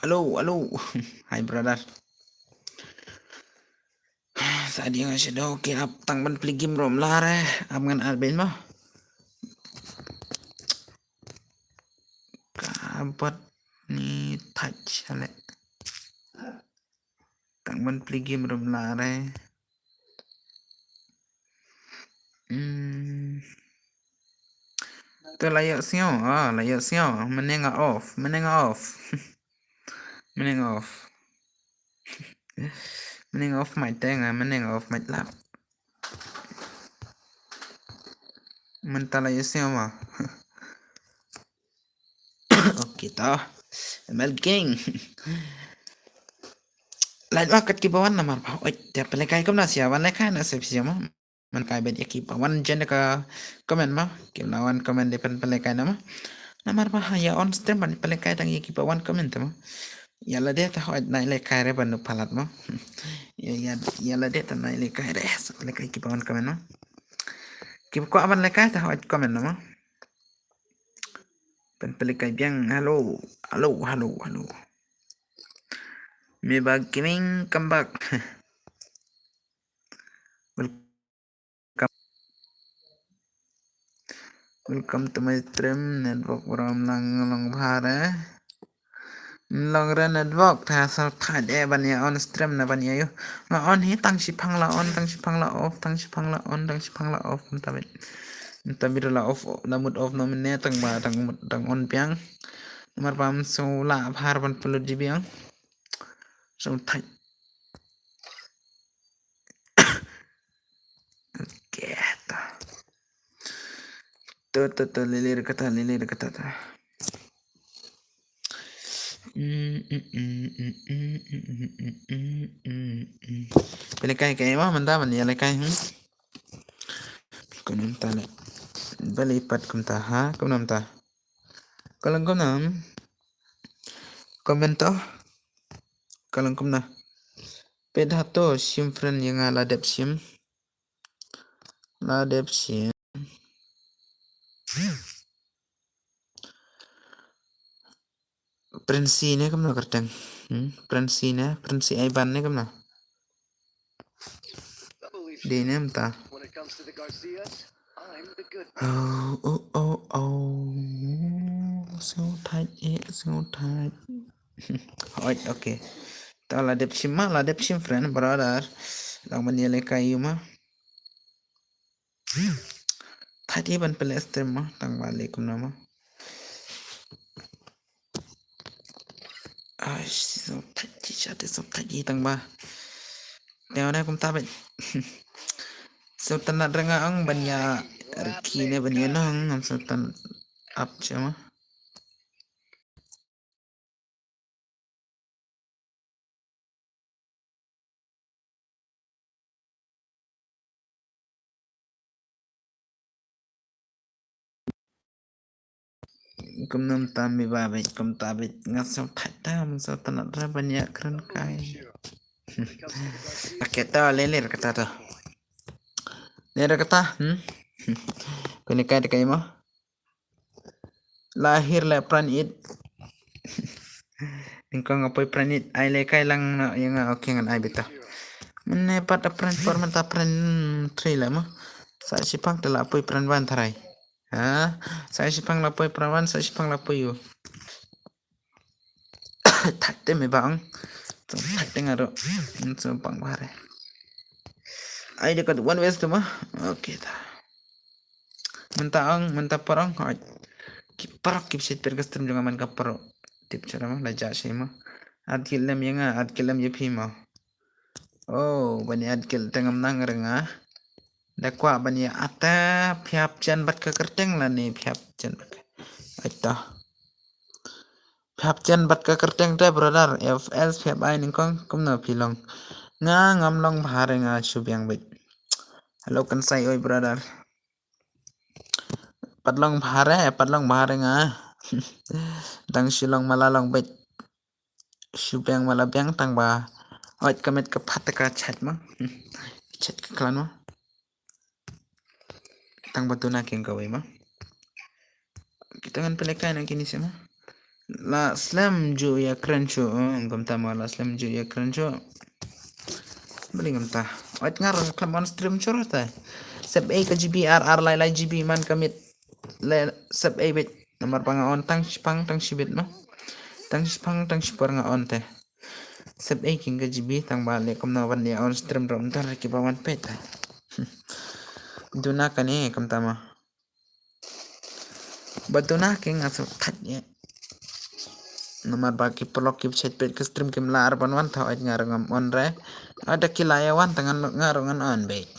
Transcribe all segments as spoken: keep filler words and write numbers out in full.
Hello, hello. Hi, brother. Sa dei nga shadow ki ap tang ban plie game rom la re. Ap ngan ar ben mo. Ka bot ni touch ale. Tang ban plie game rom la re. Hmm. To la ïoh sngew, ah, la ïoh sngew. Mynne nga off, mynne nga off. Mynne nga off. Mynne nga off mic te nga, mynne nga off mic lap. Mynta la ïoh sngew ma. Okay to. M L King. Lain ma kat ki ba wan namar ba. Oi, te pynlehkai kumno sia, wan lehkai na sep sia ma. Man kai bet ïa ki ba wan jen ka comment ma. Ki la wan comment de pyn pynlehkai na ma. Namar ba ha ïa on stream ban pynlehkai tang ïa ki ba wan comment ma. Ïa lade ta hoi nai lehkai re ban u palat ma. Ïa, ïa, ïa lade ta nai lehkai re. Sa pynlehkai ki ba wan comment ma. Ki ba kwah ban lehkai ta hoi comment na ma. Pyn pynlehkai biang. Hello. Hello, hello, hello. Meba Gaming come back. Welcome. Welcome to my stream. Network brom lang long bha re. Long re network ta sa thad e ban ïa on stream na ban ïa ïoh. Nga on hi tang shiphang la on, tang shiphang la off, tang shiphang la on, tang shiphang la off. Mynta bit. Mynta bit la off, la mut off na mynne tang ba tang mut tang on biang. Namar ba mynta la bha re ban pynlut ji biang. Sa thad. Okay, ta. To, to, to, lili re kata, lili re kata, ta. Pynlehkai kai ma, mynta ban ïalehkai, hmm. Kumno mynta le. Balei pat kumta ha, kumno mynta. Ka long kumno. Comment to. Ka long kumno. Peit hato shim friend ïa nga la dep shim. La dep shim. Prince ne kumno kyrteng. Hmm? Prince ne, Prince Ivan ne kumno. Dei ne mynta. Oh, oh, oh, oh. Sngewthait eh, sngewthait. Hooid, okay. Ta la dep shim ma, la dep shim friend, brother. Lang ban ïalehkai ïa u ma. Thait hi ban pynleh stream ma, tang ba leh kumno ma. Ai, sngewthait hi, sngewthait hi tang ba. Teo ne kumta beit. Sngewtynnat re nga ong ban ïa rkhie ne ban ïa nong, ngam sngewtynnat ap che ma. Kumno mynta me ba beit, kumta beit, nga sngewthait ta, nga sngewtynnat re ban ïa kren kai. Okay, ta leh leh kata ta. Leh kata, hmm? Kane kai ta kai mo. Lahir le pran it. Nyngkong nga poi pran it, ai lehkai lang noh ïa nga, okay ngan ai beit ta. Mynne pat a pran por mynta pran three le mo. Sa shiphang te la poi pran one tharai. Ha? Sa shiphang la poi pran one, sa shiphang la poi u. Thait te me ba ong. Thait te nga ruh. Sngewbang bha re. Ai dei ka one west tu mo. Okay ta. Mynta ong, mynta por ong, hooid. Ki paralok ki shait pyrkhat ka stream jong nga man ka paralok. Tip shuh mo, la jah shai mo. At ki lem ïa nga, at ki lem ïa phi mo. Oh, ban ïa at ki teng am nang re nga. Da kwah ban ïa at ta phi hap jan bad ka kyrteng lane phi hap jan bad ka. Aita. Phi hap jan bad ka kyrteng te brother, F S phi hap ai nyngkong kumno phi long. Nga ngam long bha re nga shu biang beit. Hello kan sai oi brother. Pat long bha re, pat long bha re nga. Dang shu long ma la long beit. Shu biang ma la biang tang ba. Oi ka met ka phat ka chat ma. Chat ka klan ma. Tang ba tu na king kawei ma. Kita ngan pynlehkai na kini seh ma. La slem ju ïa kren shuh, eh, kumta mo la slem ju ïa kren shuh. Bali kumta. Ot ngar khlem on stream shuh te. Sep ei ka G B ar ar lai lai G B man ka miet. Le sep ei bit namar ba nga on tang shipang tang shibit mo. Tang shipang tang shipor nga on te. Sep ei king ka G B tang ba le kumno ban ïa on stream rom tar ki ba wan pet te. Duna kane kumta mo. Ba duna ke nga sngewthuh ïa. Namar ba ki paralok ki ba shet peit ka stream kim lah ar ban wan, thaw ait nga ruh ngam on re. Ada ki lah ïa wan ta ngan nga ruh ngan on beit.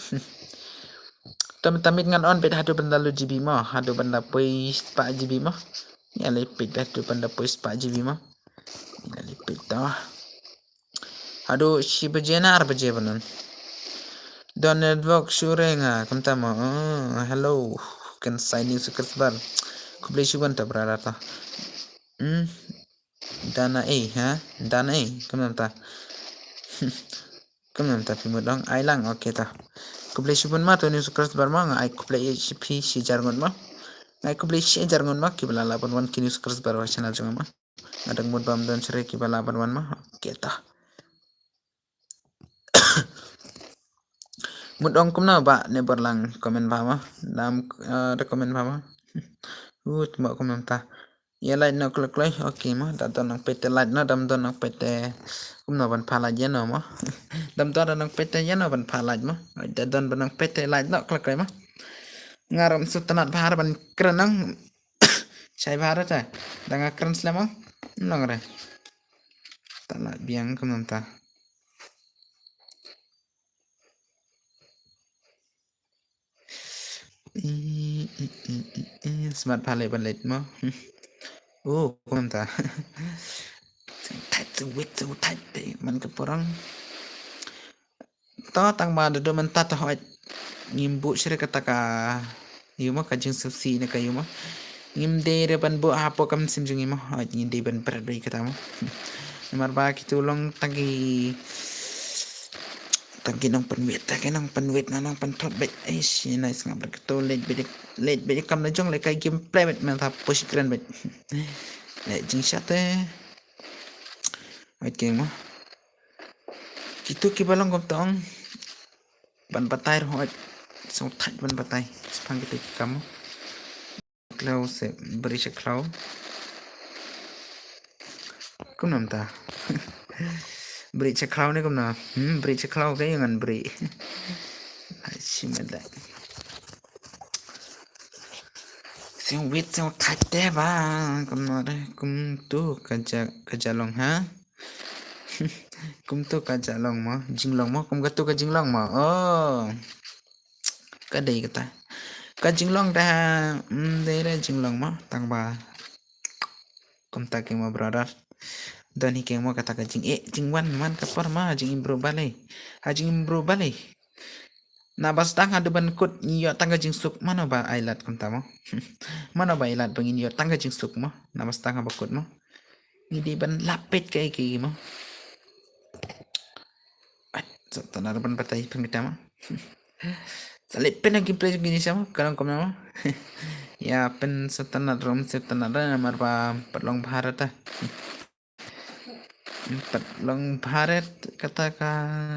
Tam tamit ngan on beit haduh ban da lu G B mo, haduh ban da poi spah G B mo. Ïa lei peit haduh ban da poi spah G B mo. Ïa lei peit ta. Haduh shi baje na ar baje ba non. Don network shuh re nga kumta mo. Oh, hello. Kan sign in subscriber. Khublei shibun ta brother ta. Hmm. Dana eh ha. Dana eh kumta. Kumta phi mut ong ai lang, okay ta. Khublei shibun ma to new subscriber ma nga ai khublei shi phi shi jar ngut ma. Nga ai khublei shi jar ngut ma ki ba la lah ban wan ki new subscriber wa channel jong ma. Nga dang mut ba ym don shuh re ki ba lah ban wan ma. Okay ta. Mut ong kumno ba ne bor lang comment ba ma. Dam, eh, da comment ba ma. Ut ma kumno ta. Ïa like noh kloi kloi. Okay ma. Da don nang peit te like noh, dam don nang peit te kumno ban pha like ïa noh ma. Dam don nang peit te ïa noh ban pha like ma. Da don ban nang peit te like noh kloi kloi ma. Nga ruh ym sngewtynnat bha ban kren nang. Shai bha re te. Da nga kren slem ong. Nong re. Ta lah biang kumno ta. Smat pha leh ban leit mo. Oh, kumta. Thait su wit su thait te man ka porang. To tang ba da do man ta ta hoi. Ngim buh shere kata ka ïu mo ka jingsngewsih ne ka ïu mo. Ngim dei re ban buh hapoh ka mynsiem jong ngi mo. Hoi ngim dei ban pret dei kata mo. Namar ba kitu long tang ki tang ki nongpynwit, tang ki nongpynwit na nongpynthot beit. Eish, nai sngap beit kato leit beit, leit beit kam na jong leit kai gameplay beit man ta push kren beit. Leit jingshate. Wait keng mo. Kitu ki ba long kumta ong. Ban batai ruh hoi. Sngewthait ban batai. Spang kitu ki kam mo. Khlaw se bri sha khlaw. Kumno mynta? Bri sha khlaw ne kumno? Hmm, bri sha khlaw ka ïa ngan bri. Ai shi mynta. Sngewwit sngewthait te ba kumno re kumtu ka ja ka ja long ha. Kumtu ka ja long mo, jinglong mo, kum katu ka jinglong mo. Oh. Ka dei kata. Ka jinglong da, mm, dei re jinglong mo, tang ba. Kumta keng mo brother. Don hi keng mo kata ka jing, eh, jingwan man ka por ma, jing improve balei. Ha jing improve balei. Na ba sdang haduh ban kut ngi ïoh tang ka jingsuk mano ba ai lad kumta mo. Mano ba ai lad ba ngin ïoh tang ka jingsuk mo. Na ba sdang ha ba kut mo. Ngi dei ban lap peit kaei kaei mo. Ai, sat tana ban batai pynkhita mo. Sa leit pyn gameplay jong ngi sha mo, ka long kumno mo. Ïa pyn sat tana rom sat tana da namar ba pat long bharat ta. Pat long bharat kata ka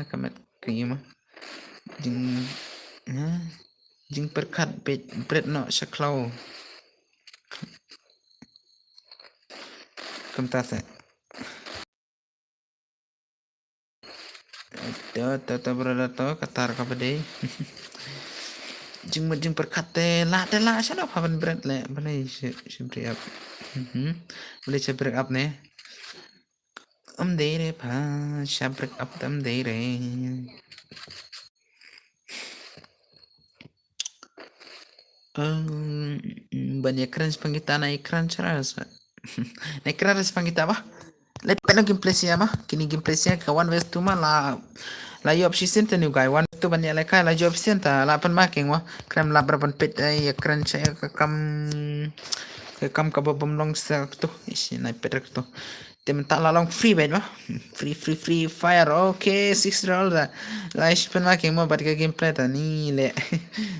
ka met ka ïa mo. Jing, ha? Jingpyrkhat beit bret noh sha khlaw. Kumta se. To, to, to, brother, to, katar ka ba dei. Jingmut jingpyrkhat te, la te la, sha la pha ban bret le, balei shi, shi break up. Mhm. Balei shi break up ne. Ym dei re pha, sha break up te ym dei re. Em, ban ïa kren spang kita na ïa kren sha ra sa. Na ïa kren spang kita ba. Leit pyn gameplay sha ba. Kini gameplay sha ka one versus two ma la, la ïoh shisien te new guy. One versus two ban ïa lehkai la ïoh shisien ta la pyn ma keng wa. Krem lap ra ban peit, eh, ïa kren sha ka kam, ka kam ka ba bym long sa tu. Ish, na peit ra tu. Mynta la long free bad mo. Free, free, free fire. Okay, six roll da. Lai shi pynma keng mo bad ka gameplay ta ni le.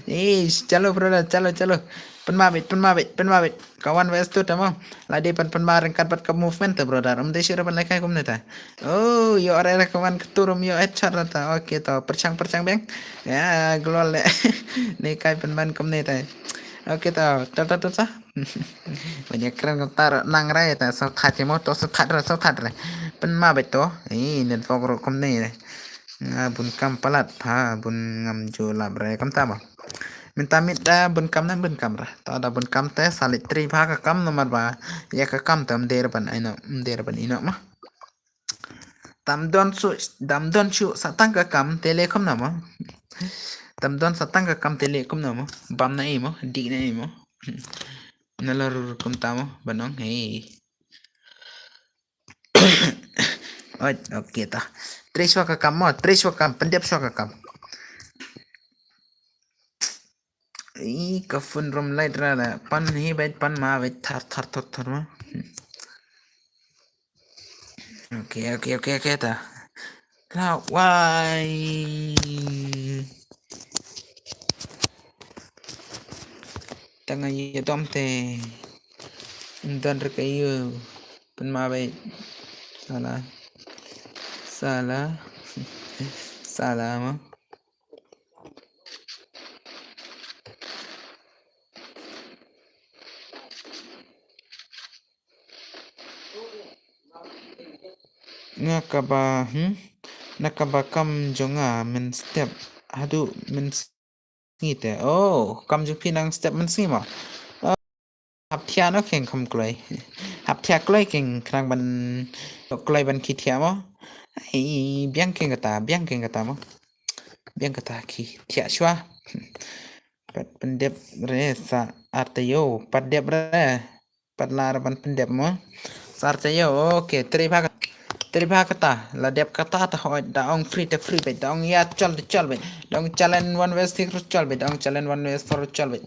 Eh, chalo brother, chalo, chalo. Pynma bad, pynma bad, pynma bad. Ka one versus two ta mo. La dei ban pynma ryngkat bad ka movement ta brother. Um dei shuh ban lehkai kumne ta. Oh, ïoh re re ka one ka turum ïoh headshot ra ta. Okay ta. Pyrshang, pyrshang beng. Ya, glol le. Lehkai pynban kumne ta. Okay ta. Ta, ta, ta, ta. Ban ïa kren kumta ruh nang re ta, sa that ïa mo, to sa that re, sa that re. Pynma bad to. Ih, network ruh kumne re. Nga bun kam palat pha, bun ngam ju lap re kumta mo. Mynta miet da bun kam na bun kam ra. To da bun kam te sa leit tri pha ka kam namar ba ïa ka kam te ym dei re ban ïehnoh, ym dei re ban ïehnoh mo. Tam don shu, dam don shu sa tang ka kam te le kumno mo. Tam don sa tang ka kam te le kumno mo. Bam na ei mo, dik na ei mo. Na la rur kumta mo, ban ong, hey. Oi, okay ta. Trei shwa ka kam mo, trei shwa kam, pyndep shwa ka kam. Ih, ka phone rum light ra la. Pan hi bad pan ma bad thar thar thar thar ma. Okay, okay, okay, okay ta. La wai. Tang ai dom te. Don re ka yu. Pan ma bad. Sala. Sala. Sala ma. Na kaba, hmm? Na kaba kam jong nga mynstep haduh mynsngi te. Oh, kam jong phi nang step mynsngi ma. Hap thiah noh keng kham kloi. Hap thiah kloi keng khnang ban kloi ban ki thiah mo. Ai, biang keng kata, biang keng kata mo. Biang kata ki thiah shwa. Pat pyndep re sa ar taïew, pat dep re. Pat lah re ban pyndep mo. Sa ar taïew, okay, trei bha kata. Trei bha kata, la dep kata ta hoi, da ong free ta free bad, da ong ïa chol ta chol bad, da ong challenge one versus six chol bad, da ong challenge one versus four chol bad.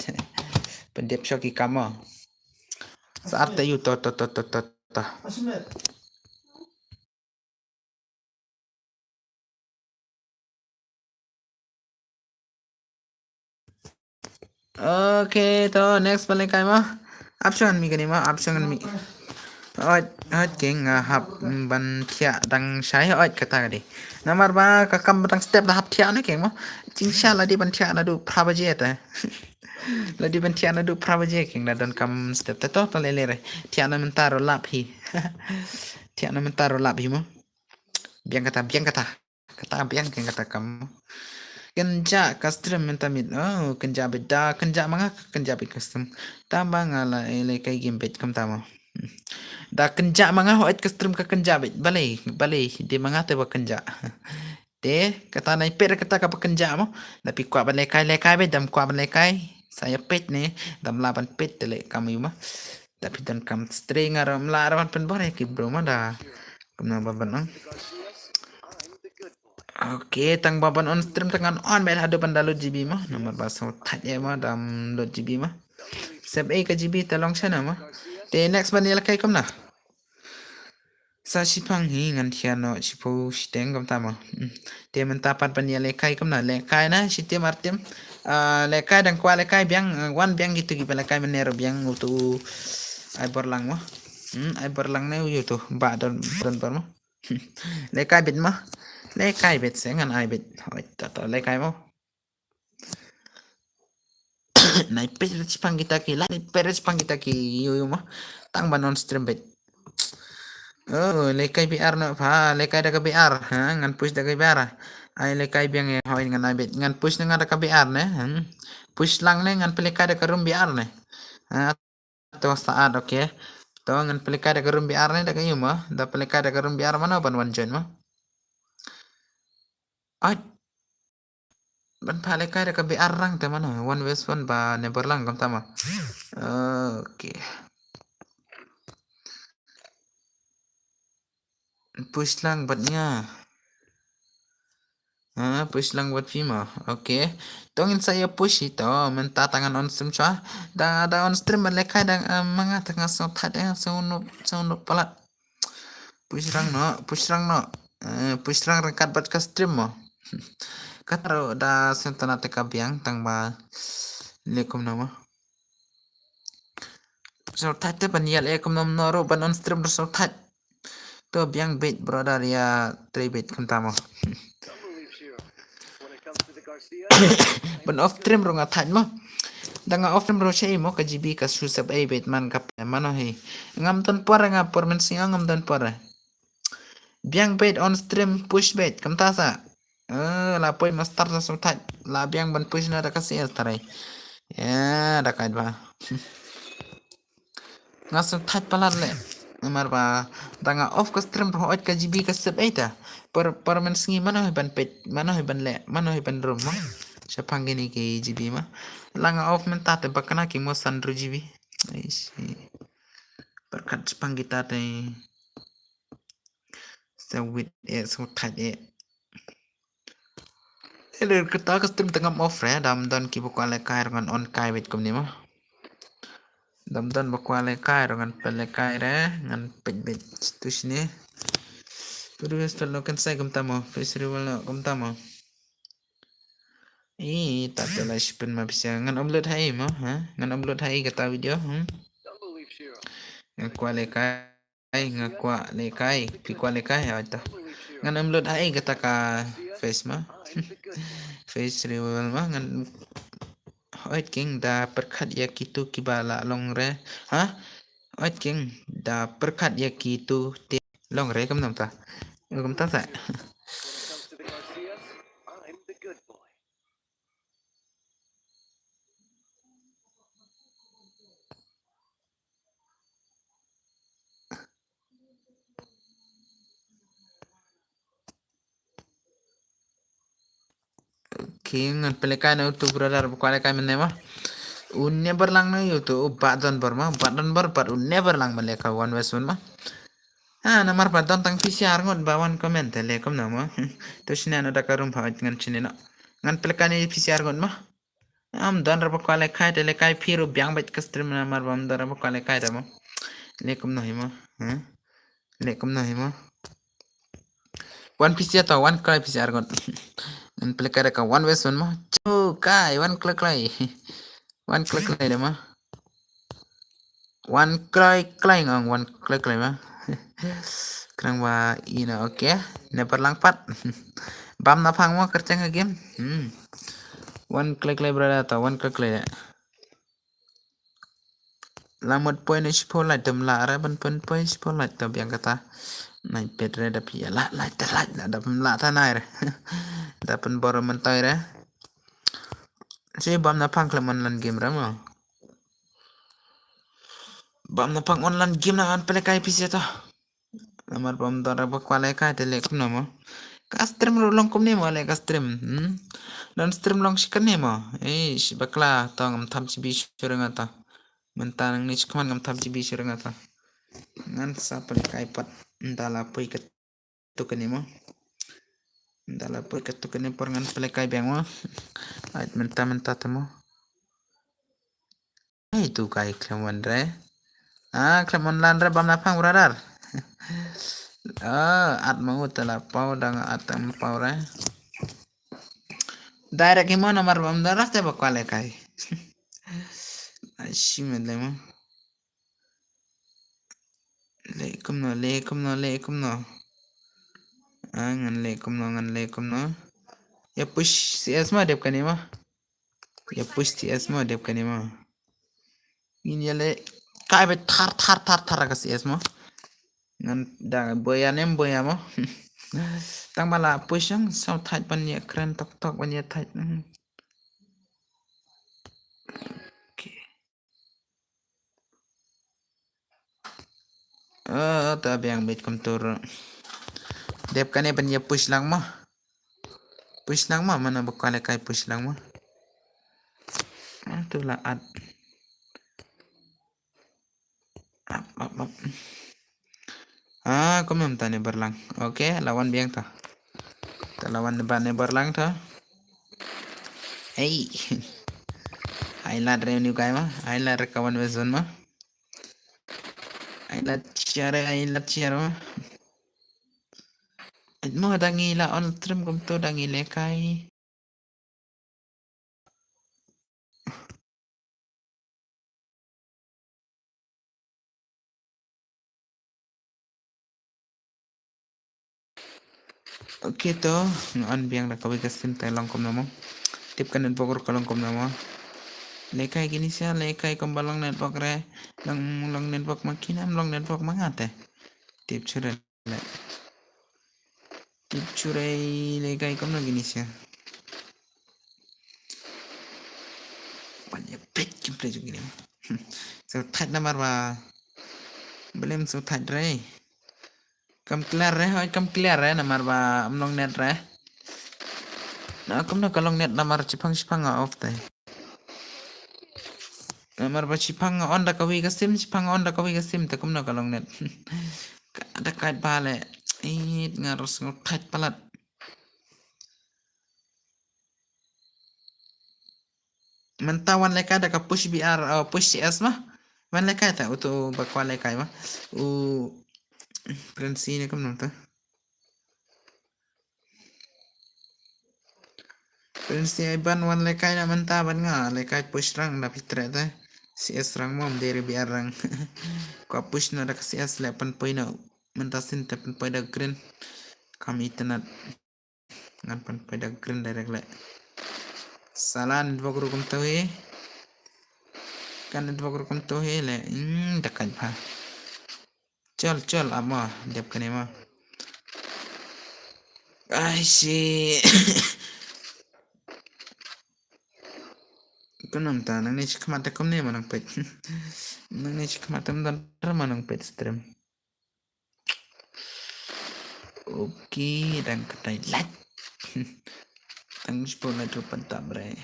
Pyndep shwa ki kam mo. Sa ar taïew to, to, to, to, to, to. Okay, to next ba lehkai mo. Option mi kane mo, option mi. Oi, oi, keng, ah, hap, mm, ban thiah dang shai, oi, kata ka dei. Namar ba ka kam ba dang step da hap thiah noh keng mo. Jingshisha la dei ban thiah naduh phra baje ta. La dei ban thiah naduh phra baje keng da don kam step ta to, to le le re. Thiah noh mynta ruh lap hi. Thiah noh mynta ruh lap hi mo. Biang kata, biang kata. Kata biang keng kata kam. Kynjah ka stream mynta miet. Oh, kynjah bad da, kynjah ma nga, kynjah bad ka stream. Tang ba nga la, eh, lehkai game bad kumta mo. Da kynjah ma nga hoi ka stream ka kynjah bad. Balei, balei, dei ma nga te ba kynjah. Te, kata nai pet kata ka ba kynjah mo. Da phi kwah ban lehkai, lehkai bad, dam kwah ban lehkai. Sa ïa pet ne, dam lah ban pet te leh kam ïa ma. Da phi don kam stream nga ruh ym lah ruh ban pynbor ïa ki bro mo da. Kumno ba ban ong. Okay, tang ba ban on stream tang ngan on bad haduh ban da load G B mo. Namar ba sngewthait ïa mo dam load G B mo. Sep ei ka G B ta long shano mo. Te next ban ïa lehkai kumno. Sa shipang hi ngan thiah noh shiphew shiteng kumta mo. Hmm. Te mynta pat ban ïa lehkai kumno, lehkai na shi tim ar tim. Ah, lehkai dang kwah lehkai biang, ah, wan biang kitu kiba lehkai mynne ruh biang utu ai bor lang mo. Hmm, ai bor lang ne utu ba don don bor mo. Lehkai bit mo. Lehkai bit se ngan ai bit. Hoi, ta ta lehkai mo. Nai peit re chipang kita ki, nai peit re chipang kita ki yu yu mo. Tang ban on stream bit. Oh, lehkai B R noh pha, lehkai da ka B R. Ha, ngan push da ka B R. Ai lehkai biang ïa hoi ngan ai bit. Ngan push na nga da ka B R ne. Hmm. Push lang ne ngan pynlehkai da ka room B R ne. Ha, to sa at, okay. To ngan pynlehkai da ka room B R ne da ka yu mo. Da pynlehkai da ka room B R mano ban wan join mo. Ai. Ban pha lehkai da ka B R rang te mano, one versus one ba ne bor lang kumta mo. Okay. Push lang bad nga. Ha, push lang bad phi mo. Okay. To ngin sa ïa push ito, mynta tang ngan on stream shwa. Da, da on stream ban lehkai da, eh, ma nga tang nga sngewthait da, sngewnup, sngewnup palat. Push rang noh, push rang noh. Eh, push rang ryngkat bad ka stream mo. Kata ruh da sentana te ka biang tang ba leh kumno mo. Sngewthait te ban ïaleh kumno kumno ruh ban on stream ruh sngewthait. To biang beit brother ïa trei beit kumta mo. Ban off stream ruh nga thait mo. Da nga off stream ruh sha i mo ka G B ka shu sep ei beit man ka pe mano hi. Ngam don por nga por mynsngi ngam don por. Biang beit on stream push beit kumta sa. Eh, la poi master sa sngewthait la biang ban push na da ka C S tarai. Ya da kait ba. Nga sngewthait palat leh. Namar ba da nga off ka stream ruh oit ka G B ka sep ei ta. Por por mynsngi mano hi ban peit mano hi ban leh mano hi ban rum mo. Shaphang kine ki G B ma. La nga off mynta te ba kane ki mo san hynriew G B. Ai shi. Pyrkhat shaphang kita te. Sngewit eh sngewthait eh. Ele kata ka stream te ngam off re dam don ki ba kwah leh kai ruh ngan on kai beit kumne mo. Dam don ba kwah leh kai ruh ngan peit leh kai re ngan peit beit tu shine. Pyrus pelo kan sai kumta mo face reveal no kumta mo. Ih, ta te la shipin ma pisa ngan upload hai mo ha ngan upload hai kata video hmm. Ngan kwah leh kai. Ai nga kwah leh kai phi kwah leh kai ha ta. Ngan em lut ai kata ka face ma. Face reveal ma ngan. Oit king da pyrkhat ïa kitu kiba la long re. Ha? Oit king da pyrkhat ïa kitu te long re kam nam ta. Kam ta sa. King ngan pele kai na utu brother ba kwale kai mene ma. Une berlang na utu ba don ber ma ba don ber ba une berlang mele ka one wes ma. Ah namar ba don tang P C R ngot ba one comment le kom na ma. Tu sini anu da ka room ba ngan sini na. Ngan pele kai ni P C R ngot ma. Am don ra ba kwale kai te le kai phi ru biang bait ka stream namar ba am don ra ba kwale kai da ma. Le kom na hi ma. Le kom na hi ma. One P C R ta one klai P C R ngot. Ngan pele kai da ka one wes ma. Chu kai one klai klai. One klai klai da ma. One klai klai ngong one klai klai ma. Krang ba ina okay. Ne perlang pat. Bam na phang mo kercheng ha game. Hmm. One klai klai brother ta one klai klai. Lamut poi ne shipho lait dam la ra ban pun poi shipho lait ta biang kata. Nai pet re da pia la lait ta lait la da pun la ta nai re. Da pun bor mentai re. Si bam na phang klemon lan game re mo. Bam na phang online game na an pele kai P C ta. Namar bam dara ba kwale kai te le kumno mo. Ka stream ru long kumne mo le ka stream. Hmm. Don stream long shi kane mo. Eh shi bakla to ngam tham chi bi shuring ata. Mentang ni shi kman ngam tham chi bi shuring ata. Ngan sa pele kai pat ndala pui ka tukane mo. Ndala pui ka tukane por ngan pele kai biang mo. Ait menta menta te mo. Ai tu kai klemon re. Ah klemon lan re bam na phang brother. Ah at mo tela pau dang at am pau re. Direct himo namar bam dara te ba kwale kai. Ai shi men le mo. Le kumno le kumno le kumno. Ah ngan le kumno ngan le kumno. Ya push C S ma dep kane ma. Ya push C S ma dep kane ma. Ngin ya le kai be thar thar thar thar ka C S ma. Ngan da boya nem boya ma. Tang bala push yang sau thait ban ya kren tok tok ban ya thait. Okay. Ah, ta biang bit kum tur. Dep kane ban ya push lang ma. Push lang ma mana ba kwale kai push lang ma. Ah, tu la at. Ap ap ap. Ah, kum nam ta ne berlang. Okay, lawan biang ta. Ta lawan ba ne berlang ta. Hey. Ai lad re new guy ma. Ai lad re kawan wes ma. Ai lad share ai lad share ma. Mo da ngi la on stream kumto da ngi lehkai. Okay to, nga on biang da kawei ka stream te long kumno mo. Tip ka network ruh ka long kumno mo. Lehkai kine sha, lehkai kumba long network re. Long, long network ma kine, long network ma nga te. Tip shuh re. Tip shuh re lehkai kumno kine sha. Ban ïa peit kim peit jong kine. Sngewthuh namar ba. Balei ym sngewthuh re. Kam clear re, hooid kam clear re, namar ba ym long net re. Na kumno ka long net namar shipang shipang nga off te. Namar ba shipang nga on da kawei ka sim, shipang nga on da kawei ka sim te kumno ka long net. Ka da kait ba le. It nga ruh sngewthuh palat. Mynta wan lehkai da ka push B R, uh, push C S ma. Wan lehkai ta uto ba kwah lehkai ma. U Prince ne kumno ta. Prince ai ban wan lehkai na mynta ban nga lehkai push rang da pitre ta. C S rang mom deri B R rang. Kwah push na da ka C S le pynpoi na mynta sin te pynpoi da green. Kam internet. Ngan pynpoi da green direct le. Sala network ruh kumto hi. Ka network ruh kumto hi le. Hmm, da kait ba. Chol, chol, ap mo, dep kane mo. Ai shi. Kumno mynta nangne shi khmat te kumne mo nang peit. Nangne shi khmat te mynta mo nang peit stream. Okay, dang katai light. Tang shiphew light ruh pynta bre.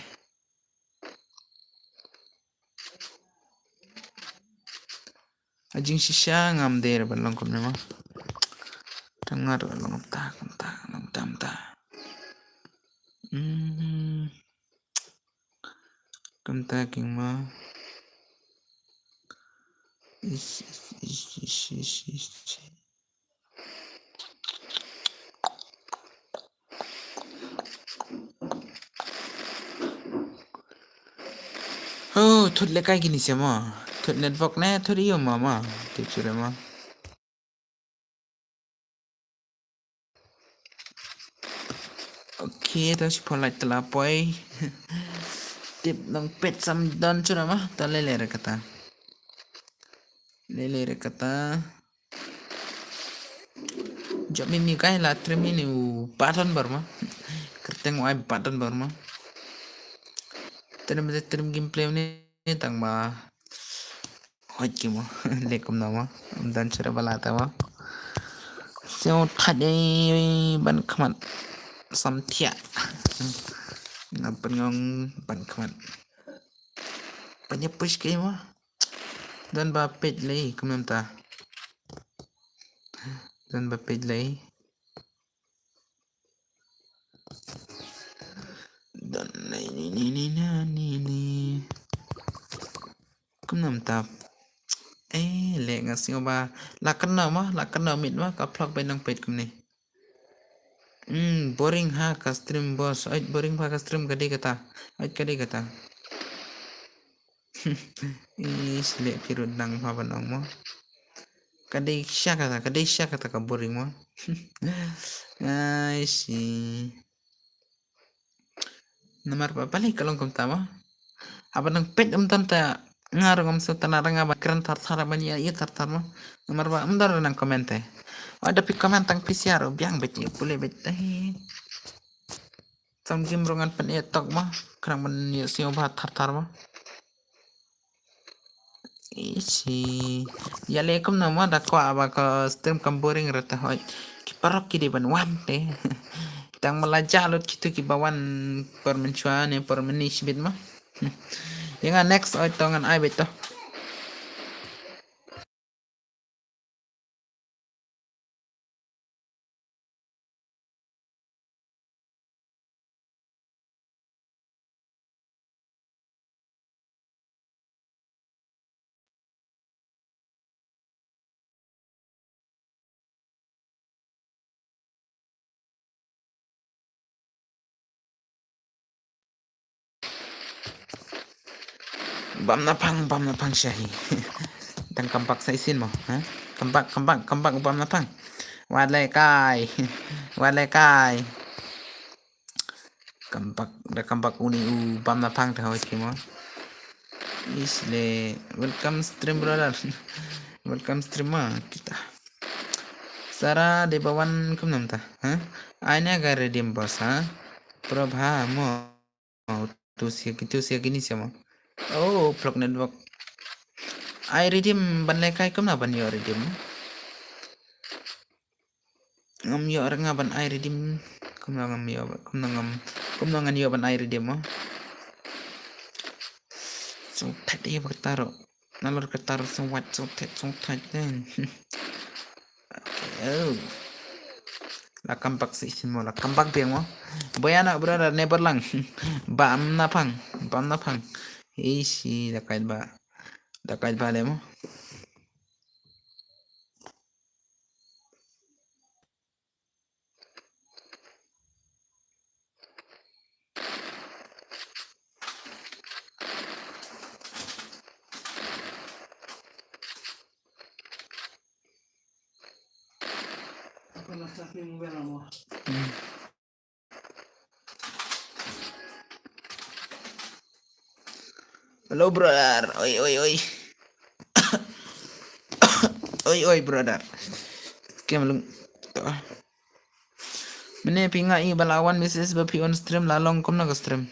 Ha jingshisha ngam dei re ban long kumne mo. Tang nga ruh long kumta, kumta, long kumta, kumta. Hmm. Kumta king mo. Ish, ish, ish, ish, ish, ish. Oh, thut lehkai kine sha mo. Thut network ne, thut ïa mo mo. Tip shuh re mo. Okay, to shiphew light te la poi. Tip nang peit sam don shuh re mo. To lei lei re kata. Lei lei re kata. Jop mih mih kai la trim ini u button bar ma. Kyrteng u ai button bar ma. Trim trim gameplay ni tang ba. Hoi ki mo. Lekum na ma. Ym don shuh re ba la ta ma. Sngewthuh dei ban khmat. Sam thiah. Nga pynngong ban khmat. Ban ïa push ki mo. Don ba peit lei kumne mynta. Don ba peit lei. Don lei ni ni ni ni ni ni. Kumne mynta. Eh, leh nga sngew ba la kynnoh mo, la kynnoh miet mo, ka phlok ba nang peit kumne. Hmm, boring ha ka stream boss. Oi, boring ha ka stream ka dei kata. Oi, ka dei kata. Ish, leh phi ruh nang ha ban ong mo. Ka dei sha kata, ka dei sha kata ka boring mo. Ai shi. Namar ba balei ka long kumta mo. Haba nang peit ym don ta nga ruh ngam sngewtynnat, nga ba kren thar thar ban ïa ïa thar thar mo. Namar ba ym don ruh nang comment te. Wa da phi comment tang phi share ruh biang beit ïa pule beit te. Sam game ruh ngan pyn ïa tok mo. Khnang ban ïa sngewbha thar thar mo. Ishi. Ïa leh kumno mo da kwah ba ka stream kam boring re te hoi. Ki paralok ki dei ban wan te. Tang ma la jah lut kitu kiba wan por mynshuwa ne por mynne shibit mo. Ïa nga next oi to ngan ai beit to. Bam na phang, bam na phang shahi. Dang kam bak sa isin mo, ha? Kam bak, kam bak, kam bak, bam na phang. Wat le kai. Wat le kai. Kam bak, da kam bak uni u bam na phang ta hoi ki mo. Is le, welcome stream brother. Welcome stream ma kita. Sara de bawan kum nam ta, ha? Aina ga redim boss, ha? Probha mo. Tu sia ki, tu sia ki ni sia mo. Oh, plok network. Ai redim ban le kai kum na ban yo redim. Ngam yo ar nga ban ai redim. Kum na ngam yo, kum na ngam, kum na ngan yo ban ai redim mo. So, thait de ba taro. Nalor ka tar song wat song thet song thait den. Okay, oh. La kam bak sa isin mo, la kam bak biang mo. Boy anak brother never lang. Bam na phang, bam na phang. Ishi, da kait ba. Da kait ba le mo. Hello brother. Oi oi oi. Oi oi brother. Kem lung. Mene phi nga i ba la wan message ba phi on stream la long kumno ka stream.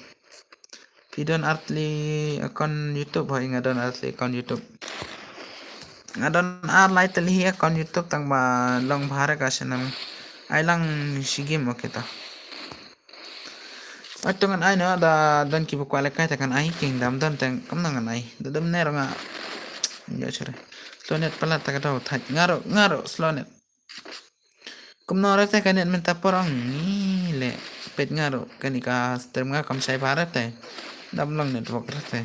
Phi don ar tylli account YouTube, hoi nga don ar tylli account YouTube. Nga don ar lai tylli hi account YouTube tang ba long bha re ka channel. Ai lang shi game, okay ta. Ai to ngan ai na da don ki ba kwah lehkai te ngan ai, king dam don te kumno ngan ai. Da dam ne nga. Yo chare. Slow net palat ta ka dau thait. Nga ruh, nga ruh slow net. Kumno re te ka net mynta por ong ni le peit nga ruh kani ka stream nga kam shai bha re te. Dam long network re te.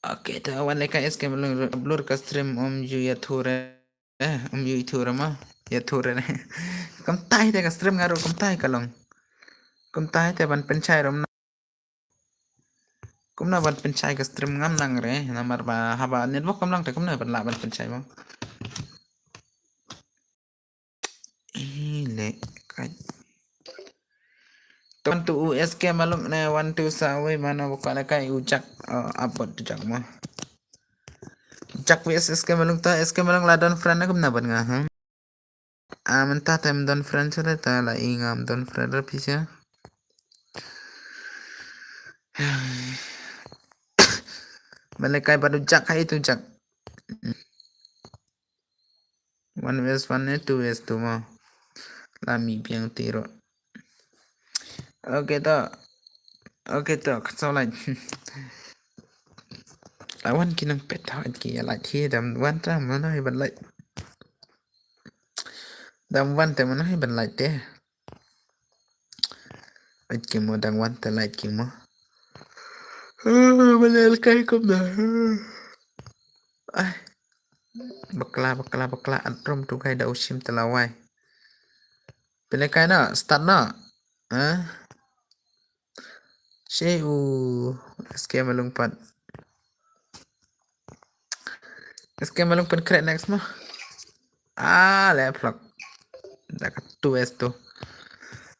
Okay, te wan lehkai S K Malung blur ka stream um ju ya thu re. Eh, um ju i thu re ma. Ya thu re. Kam tai te ka stream nga ruh kam tai ka long. Kam tai te ban pynshai rum na. Kumno ban pynshai ka stream ngam nang re, namar ba haba network kam long te kumno ban lah ban pynshai mo. Ih, lehkai. Ton tu u S K Malung ne wan tu sa wei mano buka lehkai u Jack, uh, upload tu Jack mo. Jack V S S K Malung ta, S K Malung la don friend ne kumno ban nga, hmm? Ah, mynta te ym don friend shuh re ta la i ngam don friend re pisa. Ba lehkai ba tu Jack hai tu Jack. One vs one ne two vs two mo. La mih biang te ruh. Okay to. Okay to, ka so like. La wan ki nang pet ha ki ya like hi dam wan ta mano hi ban like. Dam wan te mano hi ban like te. Like ki mo dang wan te like ki mo. Ba lehkai kumno. Ai. Bakla, bakla, bakla, an rum tu kai da u shim te la wai. Pynlehkai na, start na. Eh? Shi u S K Malung pat. S K Malung pynkhreh next mo. Ah, le phlak. Da ka tu es tu.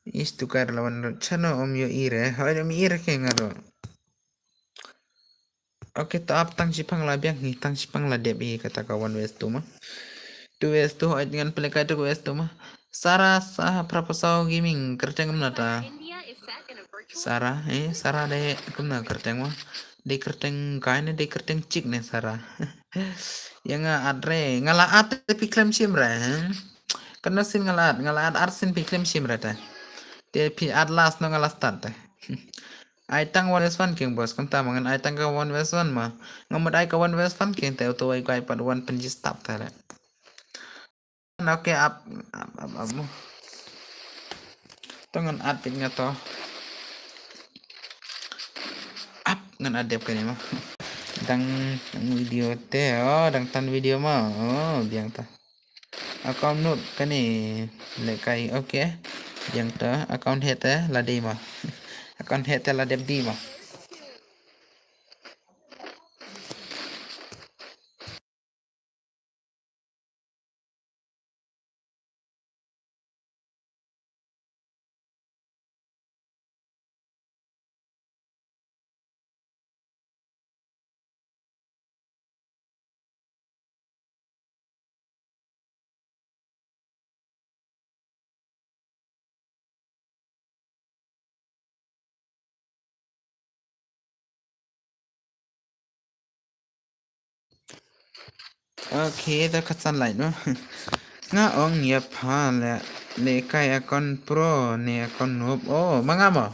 Is tu kar lawan chano um yo ire. Hoi um ire ke nga ruh. Okay, to ap tang shipang la biang hi, tang shipang la dep hi kata ka one vs two ma. Two vs two, oi ngan pynlehkai two vs two ma. Sara sa Prapasaw Gaming, kyrteng kumno ta. Sara, eh, Sara de kumno kyrteng ma. De kyrteng guy ne, de kyrteng chick ne Sara. Ya nga add re, nga la add te phi khlem shim re, hmm? Kano sien nga la add, nga la add ar sien phi khlem shim re te. Te phi add last no nga la start te. Ai tang one vs one king boss, kumta ma ngan ai tang ka one vs one ma. Nga mut ai ka one vs one king te uto ai ka iPad one pynji stop te re. Okay, ap, ap, ap, ap mo. To ngan add pit nga to. Ap ngan add dep kane mo. Dang, dang video te, oh, dang tan video mo. Oh, biang ta. Account nud kane lehkai, okay. Biang ta, account heh te la dei mo. Account heh te la dep di mo. Okay, da ka san lai no. Nga ong ïa pha le, lehkai account pro ne account noob. Oh, ma nga mo.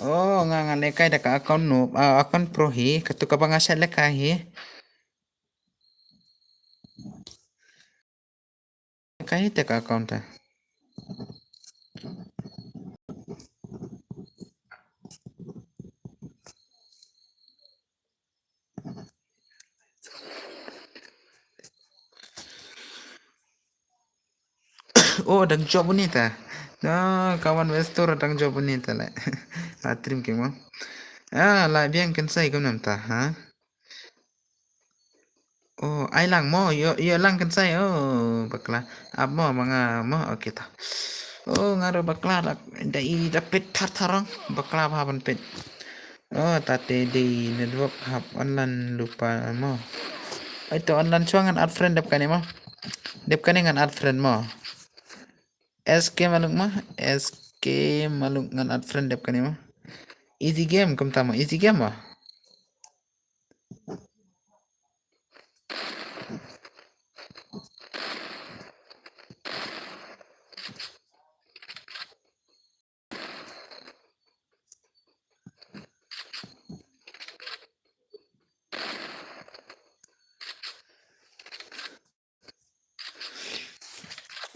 Oh, nga nga lehkai da ka account noob, ah, account pro hi, katu kaba nga shait lehkai hi. Lehkai hi te ka account te. Oh, dang jop une ta. Na, kawan Westor dang jop une ta le. Atrim keng mo. Ah, la biang kynsai kumno mynta, ha? Oh, ai lang mo, ïoh, ïoh lang kynsai. Oh, bakla. Ap mo, ma nga mo, okay ta. Oh, nga ruh bakla da, da i da peit thar thar ong. Bakla bha ban peit. Oh, ta te dei network hap online lypa mo. Ai to online shuwa ngan add friend dep kane mo. Dep kane ngan add friend mo. S K Maluk mo, S K Maluk ngan add friend dep kane mo. Easy game kumta mo, easy game mo.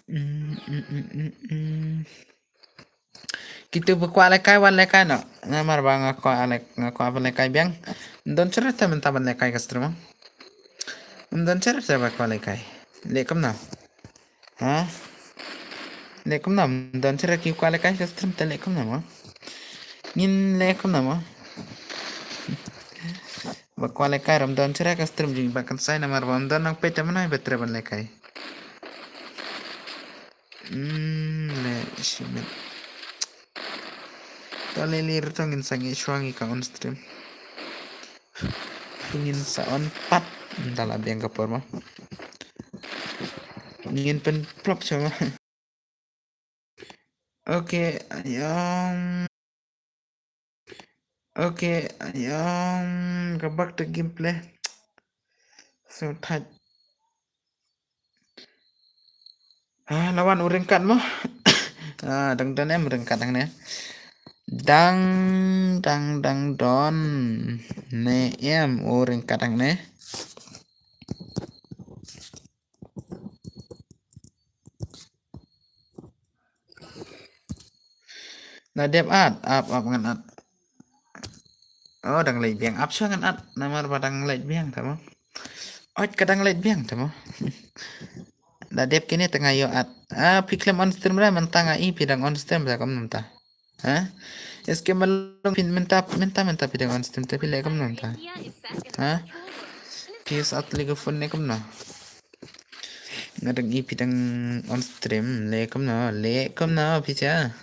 Mm, mm, mm, mm, mm. Kito ba kwah lehkai wan lehkai noh. Namar ba nga kwah leh, nga kwah ban lehkai biang. Ym don shuh te mynta ban lehkai ka stream. Ym don shuh te ba kwah lehkai. Leh kumno? Ha? Leh kumno? Ym don shuh ki kwah lehkai ka stream te leh kumno mo? Ngin leh kumno mo? Ba kwah lehkai ruh ym don shuh ka stream jong i Bah Kynsai namar ba ym don nang peit te mynta ba treh ban lehkai. Hmm, leh shimet. To leh leh ruh to ngin sa ngeit shuwa ngi ka on stream. Ngin sa on pat. Ynda la biang ka por mo. Ngin pynplop shuwa mo. Okay, ayom. Okay, ayom, go back to gameplay. So tight. Ah, la wan u ryngkat mo. Ah, dang don em ryngkat hangne. Dang, dang, dang don. Ne em u ryngkat hangne. La dep add, ap, ap ngan add. Oh, dang leit biang, ap shuwa ngan add. Namar ba dang leit biang te mo. Ot ka dang leit biang te mo. La dep kine te nga ïoh add. Ah, phi khlem on stream re mynta nga i phi dang on stream te kumno mynta. Ha? S K Malung phi mynta, mynta, mynta phi dang on stream te phi leh kumno mynta. Ha? Phi use Atli ka phone ne kumno? Nga dang i phi dang on stream, leh kumno, leh kumno phi sha.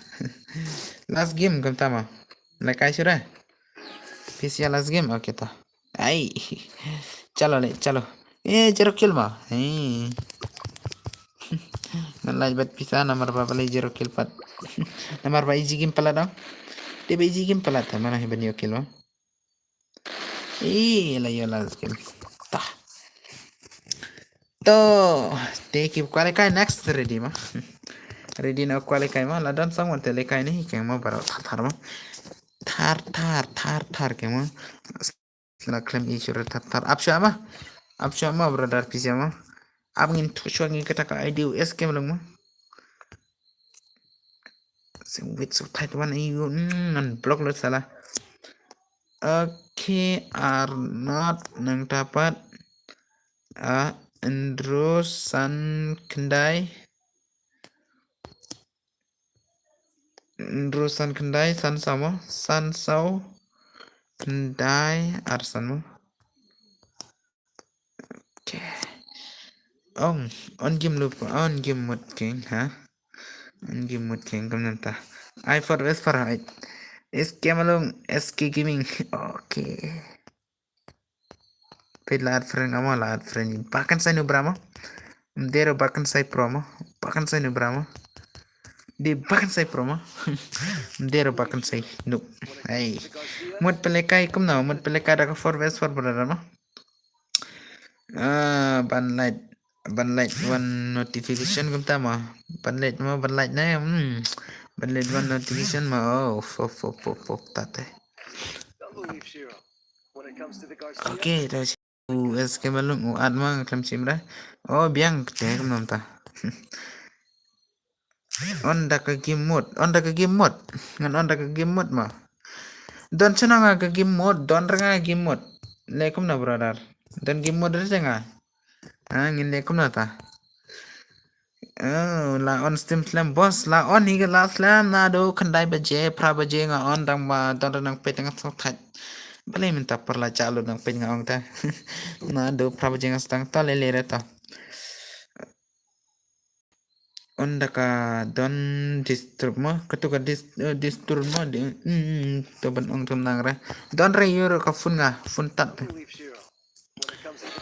Last game kumta mo. Lehkai shuwa re. Phi sha last game, okay ta. Ai. Chalo le, chalo. Eh, zero kill mo. Eh. Ngan lait bat pisa namar ba balei zero kill pat. Namar ba easy game palat dong. Te ba easy game palat ta mana hi ban ïoh kill mo. Ih, la ïoh last game. Tah. To, te ki kwah lehkai next ready mo. Ready na kwah lehkai mo, la don song wan te lehkai ne, keng mo baroh thar thar mo. Thar thar thar thar keng mo. La khlem i shuwa thar thar. Ap shuwa mo. Ap shuwa mo brother pisa mo. Ap ngin thok shuwa ngi kata ka I D U S keng mo. Sing wit so tight wan i u, mm, ngan block lut sala. Okay, Arnold nangta pat. Ah, Andrew san khyndai. Andrew san khyndai, san saw mo, san saw khyndai ar san mo. Okay. Ong, on game lup, on game mut keng, ha? On game mut keng, kam nanta. I for S for I. S K Malung, S K Gaming. Okay. Peit la add friend nga mo, la add friend. Bakan sai nu bra mo. Mdero bakan sai pro mo. Bakan sai nu bra mo. Di bakan sai pro mo. Mdero bakan sai nu. Hey. Mut pelekai kumno, mut pelekai da ka four versus four brother mo. Ah, ban leit, ban leit wan notification kumta mo. Ban leit mo, ban leit ne. Hmm. Ban leit wan notification mo. Oh, fo fo fo fo tate. Okay, ta shi. U S K Malung u at ma nga khlem shim re. Oh, biang te kumno ta. On da ka game mode, on da ka game mode. Ngan on da ka game mode ma. Don shano nga ka game mode, don re nga game mode. Le kumno brother. Don game mode re nga. Ha, ngin le kumno ta. Oh, la on stream slem boss, la on hi ka la slem naduh khyndai baje, phra baje nga on tang ba don re nang peit nga sngewthuh. Balei mynta por la cha lut nang peit nga ong ta. Naduh phra baje nga sdang ta le le re ta. On da ka don disturb mo, katu ka dis-, eh, disturb mo, di, mm, to ban ong tum nang re. Don re ïoh re ka phone nga, phone tat.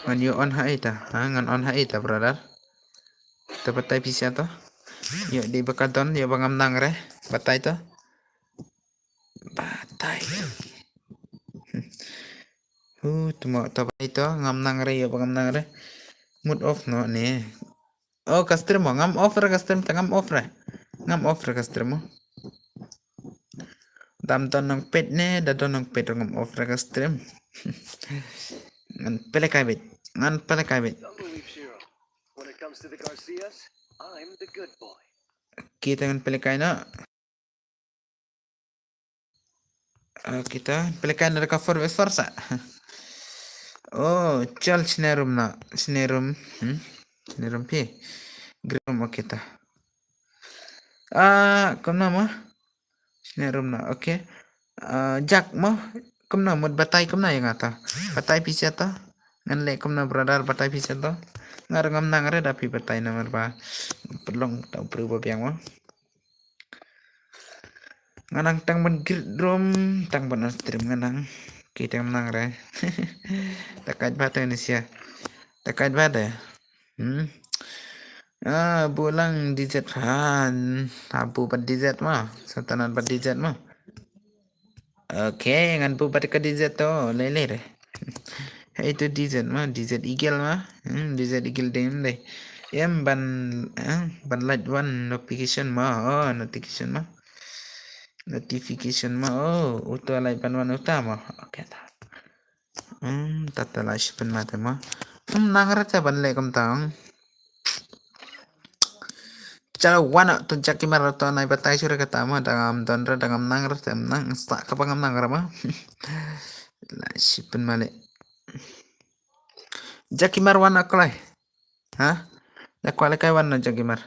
Ngan ïoh on ha ita, ha, ngan on ha ita, brother. To batai pisa to. Ïoh di ba ka don, ïoh ba ngam nang re, batai to. Batai. Hu, to mo, to batai to, ngam nang re, ïoh ba ngam nang re. Mode off noh ne. Oh, ka stream mo, ngam off re ka stream, ta ngam off re. Ngam off re ka stream mo. Dam don nang peit ne, da don nang peit ngam off re ka stream. Ngan pelekai bit, ngan pelekai bit. Kita ngan pelekai na. Ah, kita pelekai na ka four versus four sa. Oh, chal sine room na, sine room. Hmm? Sine room phi. Green room, okay ta. Ah, kumno mo? Sine room na, okay. Ah, jak mo. Kumno mut batai kumno ïa nga ta. Batai pisa ta. Ngan leh kumno brother batai pisa ta. Nga ruh ngam nang re da phi batai namar ba. Perlong ta u briew ba biang mo. Nga nang tang ban grid room, tang ban on stream nga nang. Ki tang nang re. Ta kait ba te ni sia. Ta kait ba te. Hmm. Ah, bulang D Z han. Abu bat D Z ma. Satanan bat D Z ma. Okay, ngan bu bat ka D Z to. Lele re. Hey to D Z ma, D Z Eagle ma. Hmm, D Z Eagle dem de. Em ban, eh, ban light one notification ma. Oh, notification ma. Notification ma. Oh, uto light ban one uta ma. Okay ta. Hmm, tata la shi pen ma te ma. Hmm, nang re te ban le kam tang. Chalo wana to Jackie Mar to nai batai sure kata ma dangam don re dangam nang re tem nang sa ka pangam nang re ma. La shi pen ma le. Jackie Mar wana klai. Ha? Da kwale kai wana Jackie Mar.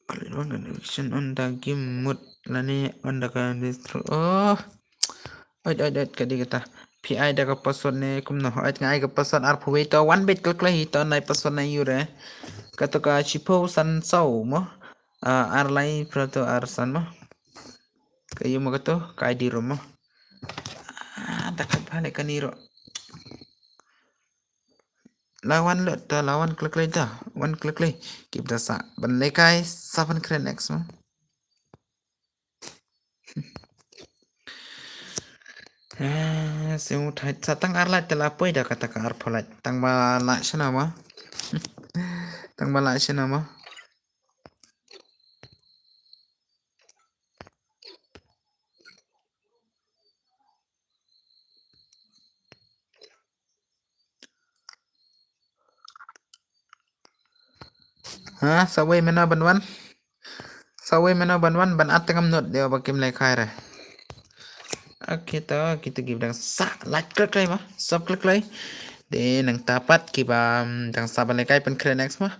Kali wana notification on da game mode lane on da ka distro. Oh. Oit oit oit ka di kata. Phi ai da ka password ne kumno. Oit nga ai ka password arphew wei to one bit klik klik hi to nai password nai ure. Kato ka shiphew san saw mo. Ah, ar lai phra to ar san mo. Ka yu mo kato ka I D ro mo. Ah, da ka bha le ka ni ro. Lawan lo to lawan klik klik to. Wan klik klik. Keep da sa. Ban lekai sa ban kren next mo. Ah, sing u thait sa tang ar lait te la poi da kata ka ar pholait. Tang ba la shana ma. Tang ba la shana ma. Ha, sa wei meno ban wan. Sa wei meno ban wan ban at tengam not dei ba kim lei khai re. Okay to, kita ki dang sa like klik lei ma, sub klik lei. De nang tapat ki ba, mm, dang sa ban lei kai pen kre next ma.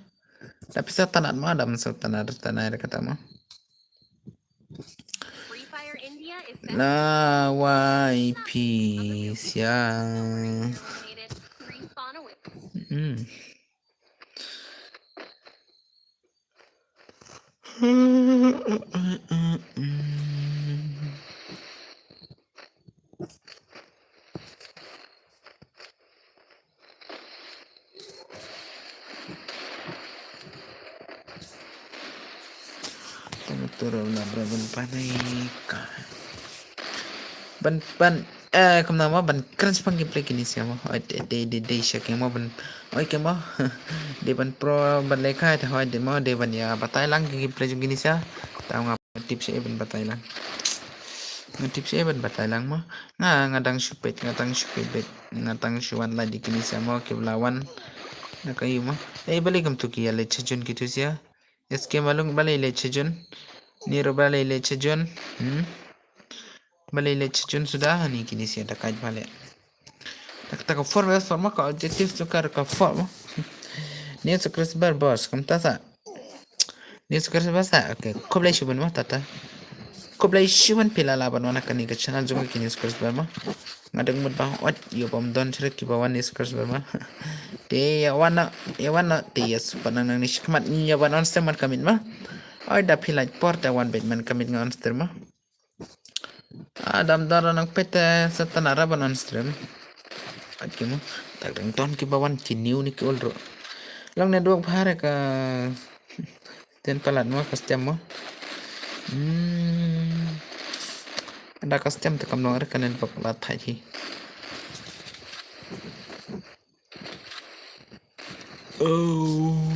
Tapi sa tanat ma dam sa tanat tanai re kata ma. La Y P siang. Hmm. Tang tu ro na bro ban panai ka. Ban pan. Eh, kumno mo ban kren shipang gameplay kine sha mo. Oi, de, de, de, de, sha kine mo ban. Oi, kine mo. De ban pro ban lehkai te hoi de mo, de ban ïa batai lang ki gameplay jong kine sha. Ta nga tip sha ban batai lang. Nga tip sha ban batai lang mo. Nga, nga dang shu peit, nga dang shu peit, peit. Nga dang shu wan la di kine sha mo, ki bla wan. Na ka yu mo. Eh, balei kumtu ki ïa leit shajun kitu sha. S K Malung balei leit shajun. Niro balei leit shajun. Hmm. Balei leit shajun suda ni kine sha da kai bale. Tak tak four versus four mo ka objective tu ka ka four mo. Ni subscriber boss kumta sa. Ni subscriber sa. Okay, khublei shibun mo tata. Khublei shibun phi la lah ban wan ha kane ka channel jong ki ni subscriber mo. Nga dang mut ba ot ïa bym don shuh kiba wan ni subscriber mo. Te ïa wan na, ïa wan na te ïa supa nang nang ni shikmat ïa ban on stream man kamit mo. Oi da phi lait por te wan bet man kamit nga on stream mo. Ah, dam dam nang peit te sa tana ra ban on stream. At ki mo. Tak dang ton kiba wan ki new ni ki old ro. Long network bha re ka ten palat mo ka stem mo. Hmm. Da ka stem te kam long re ka network la thai hi. Oh.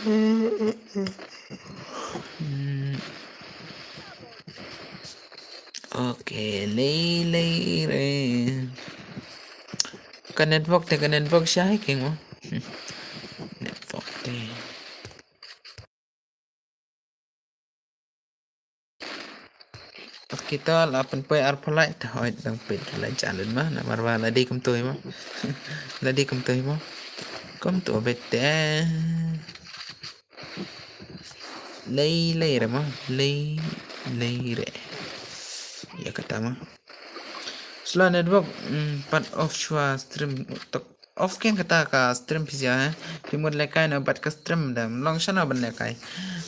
Hmm. Okay, lei lei re. Ka network te, ka network shai keng mo. Network te. Kita la pynpoi arphalai ta hoi dang pynpoi la jalun ma namar ba la dei kumto hi ma. La dei kumto hi ma. Kumto bete. Lei lei re ma, lei lei re. Ïa kata ma. Slow network, mm, pat off shuwa stream tok. Off keng kata ka stream phi ïa, eh. Phi mut lehkai na bad ka stream da long shano ban lehkai.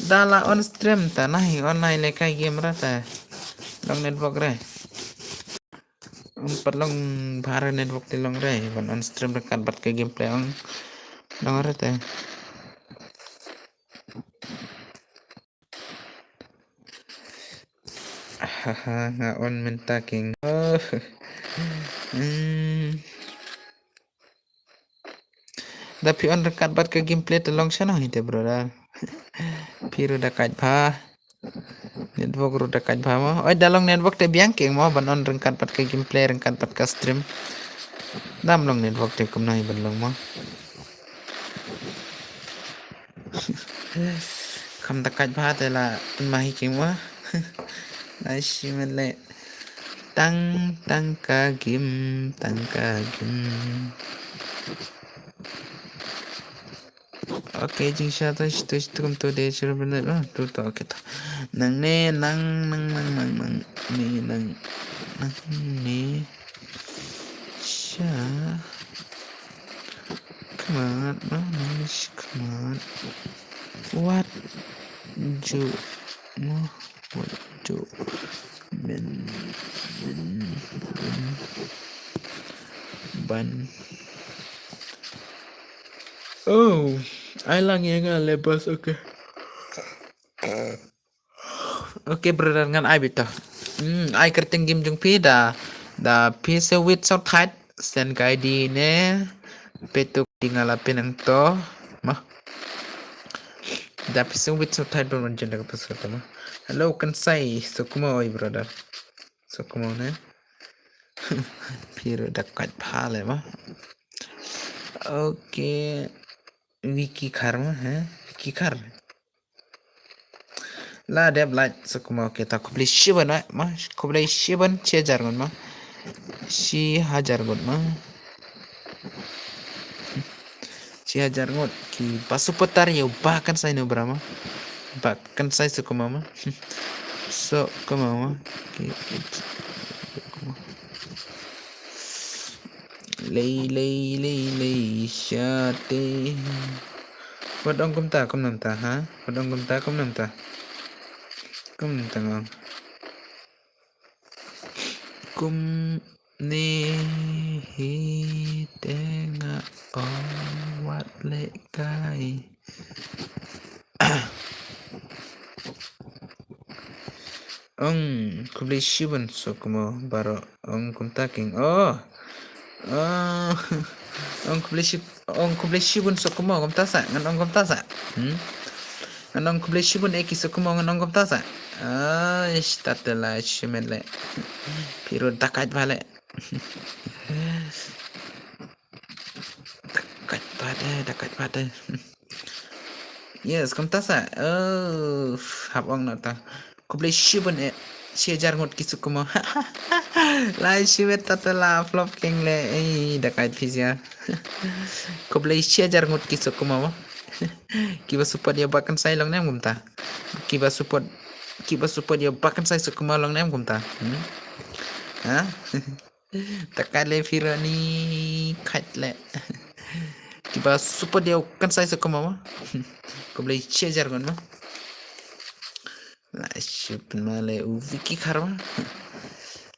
Da la on stream ta na hi online lehkai game ra ta. Long network re. Um, pat long bha re network te long re ban on stream ryngkat bad ka gameplay ong. Long re te. Haha, nga on mynta keng. Oh. Hmm. Da phi on ryngkat bad ka gameplay te long shano hi te brother. Phi ruh da kait bha. Network ruh da kait bha mo. Oi da long network te biang keng mo ban on ryngkat bad ka gameplay ryngkat bad ka stream. Dam long network te kumno hi ban long mo. Kham da kait bha te la pynmah hi keng mo. La shi men le. Tang tang ka gim, tang ka gim. Okay, jingshah to shi to shi to kumto de shi ruh bynta no to to okay to. Nang ne nang nang nang nang nang ne nang nang ne. Sha. Khmat ma, ma, khmat. Wat ju ma, wat ju men, men, men, ban. Oh, ai lang ïa nga le boss, okay. Okay brother, ngan ai beit to. Hmm, ai kyrteng game jong phi da, da phi sngewbha sngewthuh send ka I D ne. Phi tu ki nga la pynang to. Ma. Da phi sngewbha sngewthuh ban wan jen da ka password to ma. Hello Kansai, sngewkmen oi brother. Sngewkmen ne. Phi ruh da kait bha le ma. Okay. Wiki Khar ma, ha? Wiki Khar. La dep lait sngewkmen, okay, ta khublei shibun ma, ma, khublei shibun, shi hajar ngut ma. Shi hajar ngut ma. Shi hajar ngut, kiba supporter ïa u Bah Kansai no bra ma. Bah Kansai sngewkmen ma. Sngewkmen ma. Ki, sngewkmen. Lei, lei, lei, lei, shate. Wat ong kumta, kumno mynta, ha? Wat ong kumta, kumno mynta? Kumno mynta nga ong? Kumne hi te nga ong wat lehkai. Ong, khublei shibun Sokumo baroh. Ong kumta keiñ. Oh. Oh. Ong khublei shib-, ong khublei shibun Sokumo kumta sa. Ngan ong kumta sa. Hmm? Ngan ong khublei shibun eh ki Sokumo ngan ong kumta sa. Ah, ish, ta te la shimet leh. Phi ruh da kait bha leh. Da kait bha te, da kait bha te. Yes, kumta sa. Oh, hap ong noh ta. Khublei shibun eh. Shi hajar ngut ki Sokumo. La shimet ta te la flop keiñ leh. Ei, da kait phi sia. Khublei shi hajar ngut ki Sokumo. Kiba support ïa u Bah Kynsai long ne em kumta. Kiba support, kiba support ïa u Bah Kynsai Sokumo long ne em kumta. Hmm? Ha? Da kait leh phi ruh ni kait leh. Kiba support ïa u Kynsai Sokumo mo. Khublei shi hajar ngut mo. La shu pynmale u Vicky Kharma.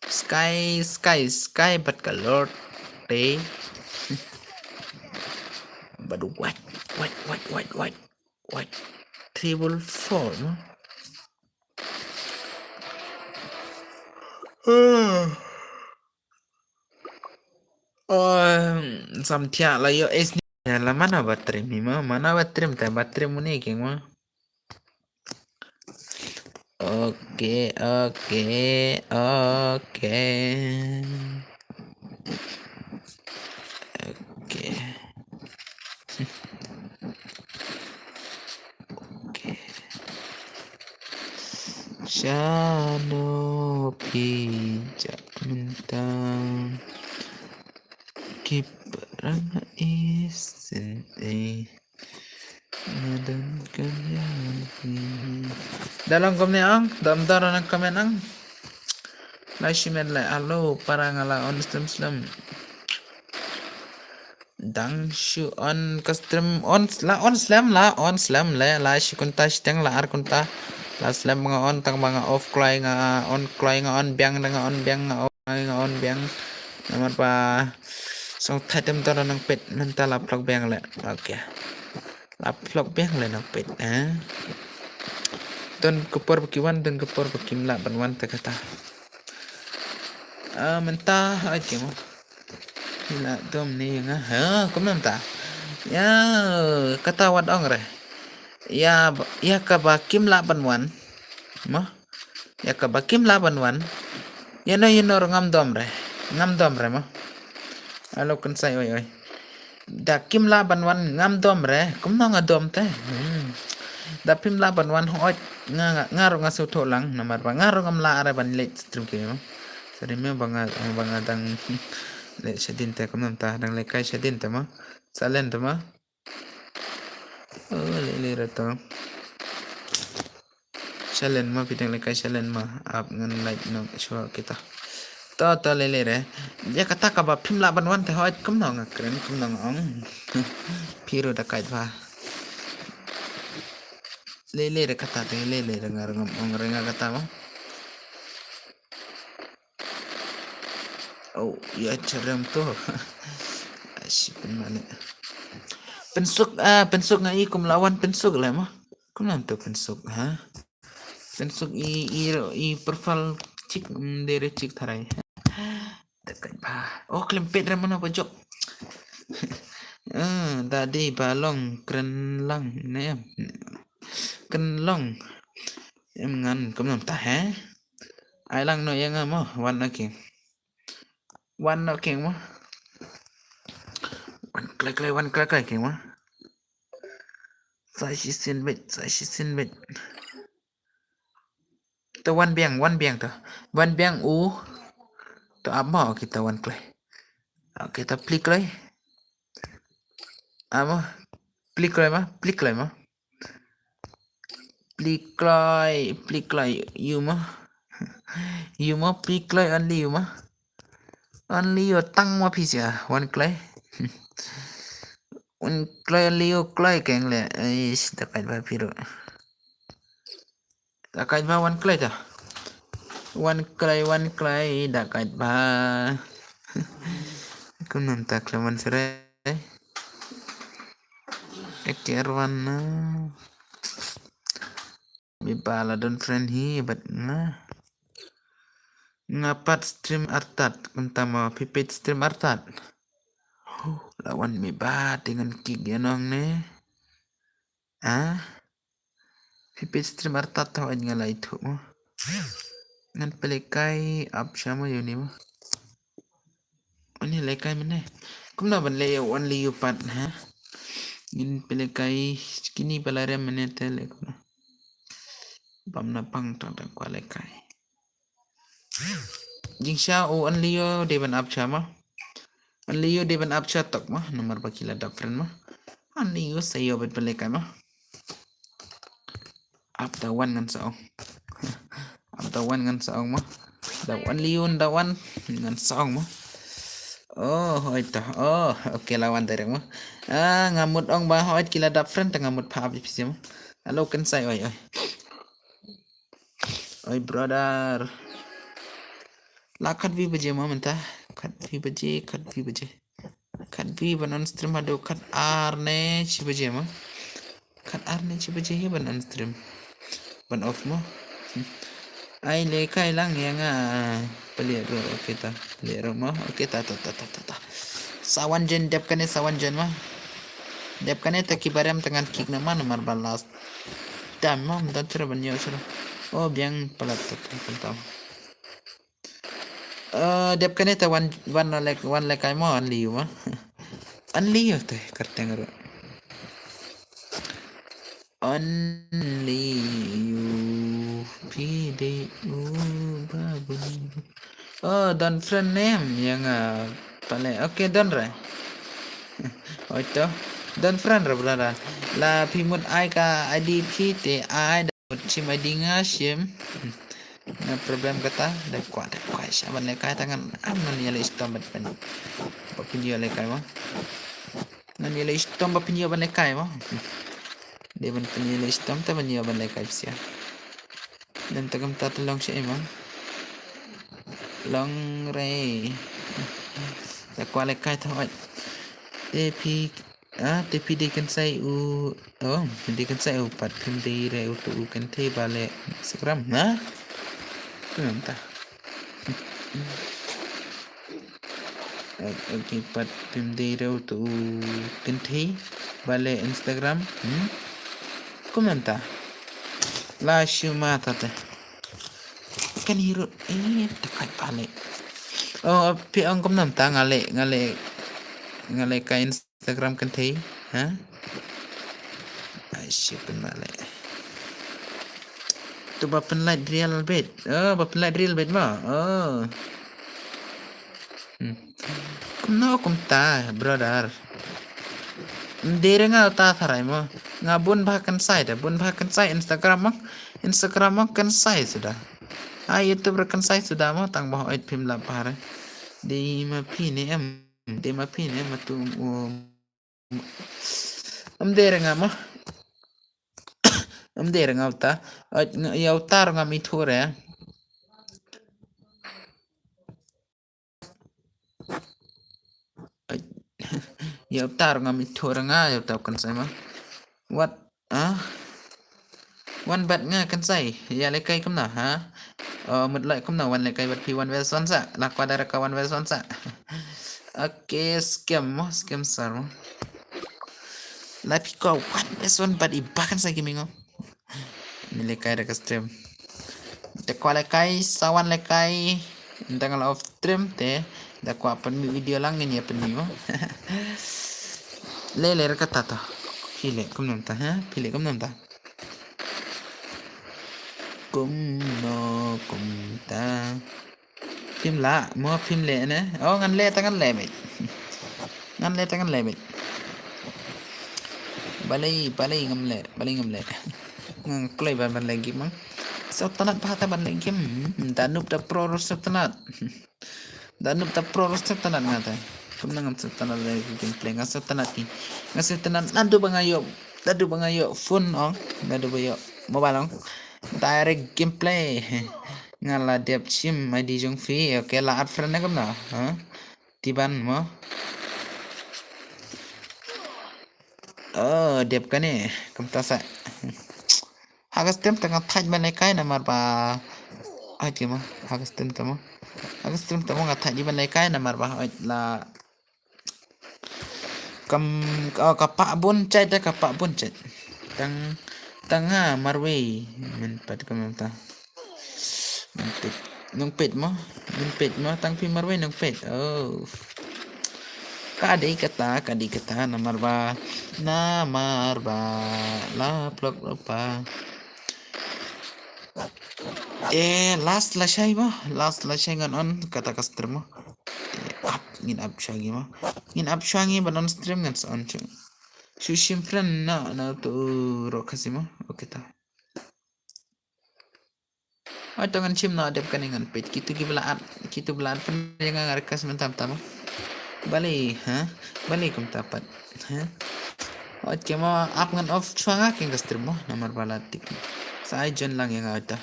Sky, sky, sky bad ka lord te. Bad wat, wat, wat, wat, wat, wat. Triple four mo. Oh, samthiah la ïoh es ni la mana batrim ni ma, mana batrim te batrim muni keng ma. Oke, oke, oke. Oke. Oke. Shano phi jak mynta. Ki parang isin eh. Nga don kaliang phi. Da long kumne ong, dam dor nang comment ong. La shimet leh, hello para nga la on slem slem. Dang shu on ka stream, on la on slem, la on slem leh, la shi kynta shiteng la ar kynta. La slem nga on tang ba nga off kloi nga on kloi nga on biang da nga on biang nga off kloi nga on biang. Namar ba song thait em dor nang peit mynta la phlok biang leh. Okay. La phlok biang leh nang peit eh. Don ka por ba ki wan, don ka por ba kim lah ban wan te kata. Ah, mynta ai ki mo. Ki la dom ne nga. Ha, kumno mynta? Ïa, kata wat ong re. Ïa, ïa kaba kim lah ban wan. Mo? Ïa kaba kim lah ban wan. Ïa no, ïa no ngam dom re. Ngam dom re mo. Alo Kynsai oi oi. Da kim lah ban wan ngam dom re, kumno nga dom te. Hmm. Da phim lah ban wan hooid nga, nga, nga ruh nga sngewthuh lang namar ba nga ruh ngam lah re ban leit stream ki mo. Sorry me ba nga, ba nga dang leit shadien te kumno mynta dang leit kai shadien te mo. Silent te mo. Oh, lei lei re to. Challenge ma phi dang leh kai challenge ma ap ngan like no shuwa kita. To to lei lei re. Ïa kata kaba phim lah ban wan te hooid kumno nga kren kumno nga ong. Phi ruh da kait bha. Lei lei re kata te lei lei re nga ruh ngam ong re nga kata ma. Oh, ïa cherem to. Ai shi pynmane. Pynsuk ah pynsuk nga i kum la wan pynsuk leh ma. Kumno to pynsuk ha. Pynsuk i i i profile chik mm, dere chik tharai. Dekat ba. Oh, khlem peit re mano ba jop. Eh, da dei ba long kren lang ne em. Kren long. Em ngan kumno ta he. Ai lang no ïa nga mo wan na ki. Wan no keng mo. Wan klai klai wan klai klai keng mo. Sa shi sin bit sa shi sin bit. To wan biang wan biang to. Wan biang u. To ap mo kita wan klai. Kita pli klai. Amo pli klai ma pli klai ma. Pli kloi, pli kloi, you ma. You ma, pli kloi, only you ma. Only you tang ma phi sia, wan kloi. Wan kloi, only you kloi keng le. Eish, da kait ba phi ruh. Da kait ba wan kloi ta. Wan kloi, wan kloi, da kait ba. Kumno ta kloi wan sere. Ek erwan na. Mi ba la don friend hi bad nga. Nga pat stream artat, kumta mo phi peit stream artat. Huh, la wan mi ba te ngan kick ïa nong ne. Ah? Phi peit stream artat tho, nga la ithuh mo. Ngan pynlehkai ap sha mo ïa uni mo. Uni lehkai mynne. Kumno ban leh ïa u Only You pat ha. Ngin pynlehkai kine ba la rem mynne te leh kumno. Bam na pang tang tang kwah lehkai. Jingshisha u Only You dei ban ap sha mo. Only You dei ban ap sha tok mo, namar ba ki la dap friend mo. Only You sa ïoh ban pynlehkai mo. Ap da wan ngan sa ong. Ap da wan ngan sa ong mo. Da wan liun da wan ngan sa ong mo. Oh, hoi to. Oh, okay, la wan direct mo. Ah, nga mut ong ba hoi ki la dap friend, te nga mut pha ap ïa phi mo. Hello, Kynsai, oi, oi. Oi, brother. La khatwi baje mo mynta. Khatwi baje, khatwi baje. Khatwi ban on stream haduh khatar ne shi baje mo. Khatar ne shi baje hi ban on stream. Ban off mo. Ai lehkai lang ïa nga. Pynleh ruh, okay ta. Pynleh ruh mo. Okay ta, ta, ta, ta, ta, ta. Sa wan join dep kane, sa wan join mo. Dep kane ta ki ba rem te ngan kick na mo namar ba last time mo. Mynta tira ban ïoh shuh. Oh, biang palat ta, ta, ta, ta. Eh, dep kane te wan, wan leh, wan lehkai mo, Only You mo. Only You te kyrteng ruh. Only You, phi dei u ba bun. Oh, don friend ne em ïa nga pale. Okay, don re. Hoi to. Don friend re, brother. La phi mut ai ka I D phi te ai. Shim I D nga shim. Nga problem kata, da kwah, da kwah sha ban lehkai ta ngan, am ngan ïaleh shitom ban pyn. Ba pynïoh lehkai mo. Ngan ïaleh shitom ba pynïoh ban lehkai mo. Dei ban pynïaleh shitom ta ban ïoh ban lehkai pisa. Ngan ta kumta ta long sha i mo. Long re. Da kwah lehkai ta hoi. Te phi Ah, te phi dei Kynsai u, oh, phi dei Kynsai u pat phim dei re utu u kynthei ba leh Instagram, na? Kumta. Eh, okay, pat phim dei re utu u kynthei ba leh Instagram, hmm? Kumta. La shu ma ta te. Kan hiru, eh, ta kat ba leh. Oh, phi ong kumta nga leh, nga leh, nga leh ka Instagram kynthei, ha? Ai, shit, pynlait leh. Tu ba pynlait real bad. Oh, ba pynlait real bad mo. Oh. Hmm. Kumno kumta, brother. Ym dei re nga uta tharai mo. Nga bun ba Kynsai da, bun ba Kynsai Instagram mo. Instagram mo Kynsai suda. Ah, YouTube re Kynsai suda mo, tang ba hoi phim lah pare. Dei ma phi ne em. Dei ma phi ne em, ma tu um, um. Ym dei re nga mo. Ym dei re nga uta. Ïa uta ruh ngam ithuh re. Ïa uta ruh ngam ithuh re nga, ïa uta u Kynsai mo. Wat Ah. Wan bad nga Kynsai. Ïa lehkai kumno, ha? Oh, mut leh kumno wan lehkai bad phi one versus one sa. La kwah da re ka one versus one sa. Okay, scam mo, scam sar mo. La phi kwah one versus one bad i ba Kynsai Gaming mo. Ni lehkai da ka stream. Da kwah lehkai, sa wan lehkai. Ynda nga la off stream te da kwah pynmih video lang ngin ïa pynmih mo. Leh leh re kata to. Phi leh kumno mynta, ha? Phi leh kumno mynta? Kumno kumta? Phim lah mo, phim leh ne? Oh, ngan leh ta ngan leh beit. Ngan leh ta ngan leh beit. Balei, balei ngam leh, balei ngam leh. Nga kloi ban, ban leh game mang. Sngewtynnat bha ta ban leh game. Hmm, da noob da pro ruh sngewtynnat. Da noob da pro ruh sngewtynnat nga te. Kumno ngam sngewtynnat leh gameplay, nga sngewtynnat ki. Nga sngewtynnat naduh ba nga ïoh, naduh ba nga ïoh phone ong, naduh ba ïoh mobile ong. Direct gameplay. Nga la dep shim I D jong phi, okay, la add friend ne kumno, ha? Tiban mo. Oh, dep kane, kumta sa. Ha ka stem ta nga thait ban lehkai namar ba. Ai ti mo, ha ka stem ta mo. Haka stream te mo nga thait hi ban leh kai namar ba hoi la kam, oh, ka pah bun chait, ka pah bun chait. Tang, tang ha marwei. Men pat ka mem ta. Nung pet, nung pet mo, nung pet mo, tang phi marwei nung pet. Oh. Ka dei kata, ka dei kata, namar ba, namar ba, la plok la pa. Eh, last la shai mo, last la shai ngan on, kata ka stream mo. Eh, ap, ngin ap shuwa ngi mo. Ngin ap shuwa ngi ban on stream ngan sa on shuwa. Shu shim friend na, na tu ro kasi mo. Okay ta. Oi to ngan shim na dep kane ngan peit. Kitu ki bla at, kitu bla at pun yang ngar kas mentam tam. Bali, ha? Bali kum tapat. Ha? Oi kemo ap ngan off shuwa nga keng ka stream mo. Namar bala tik. Sa ai jon lang yang oi ta.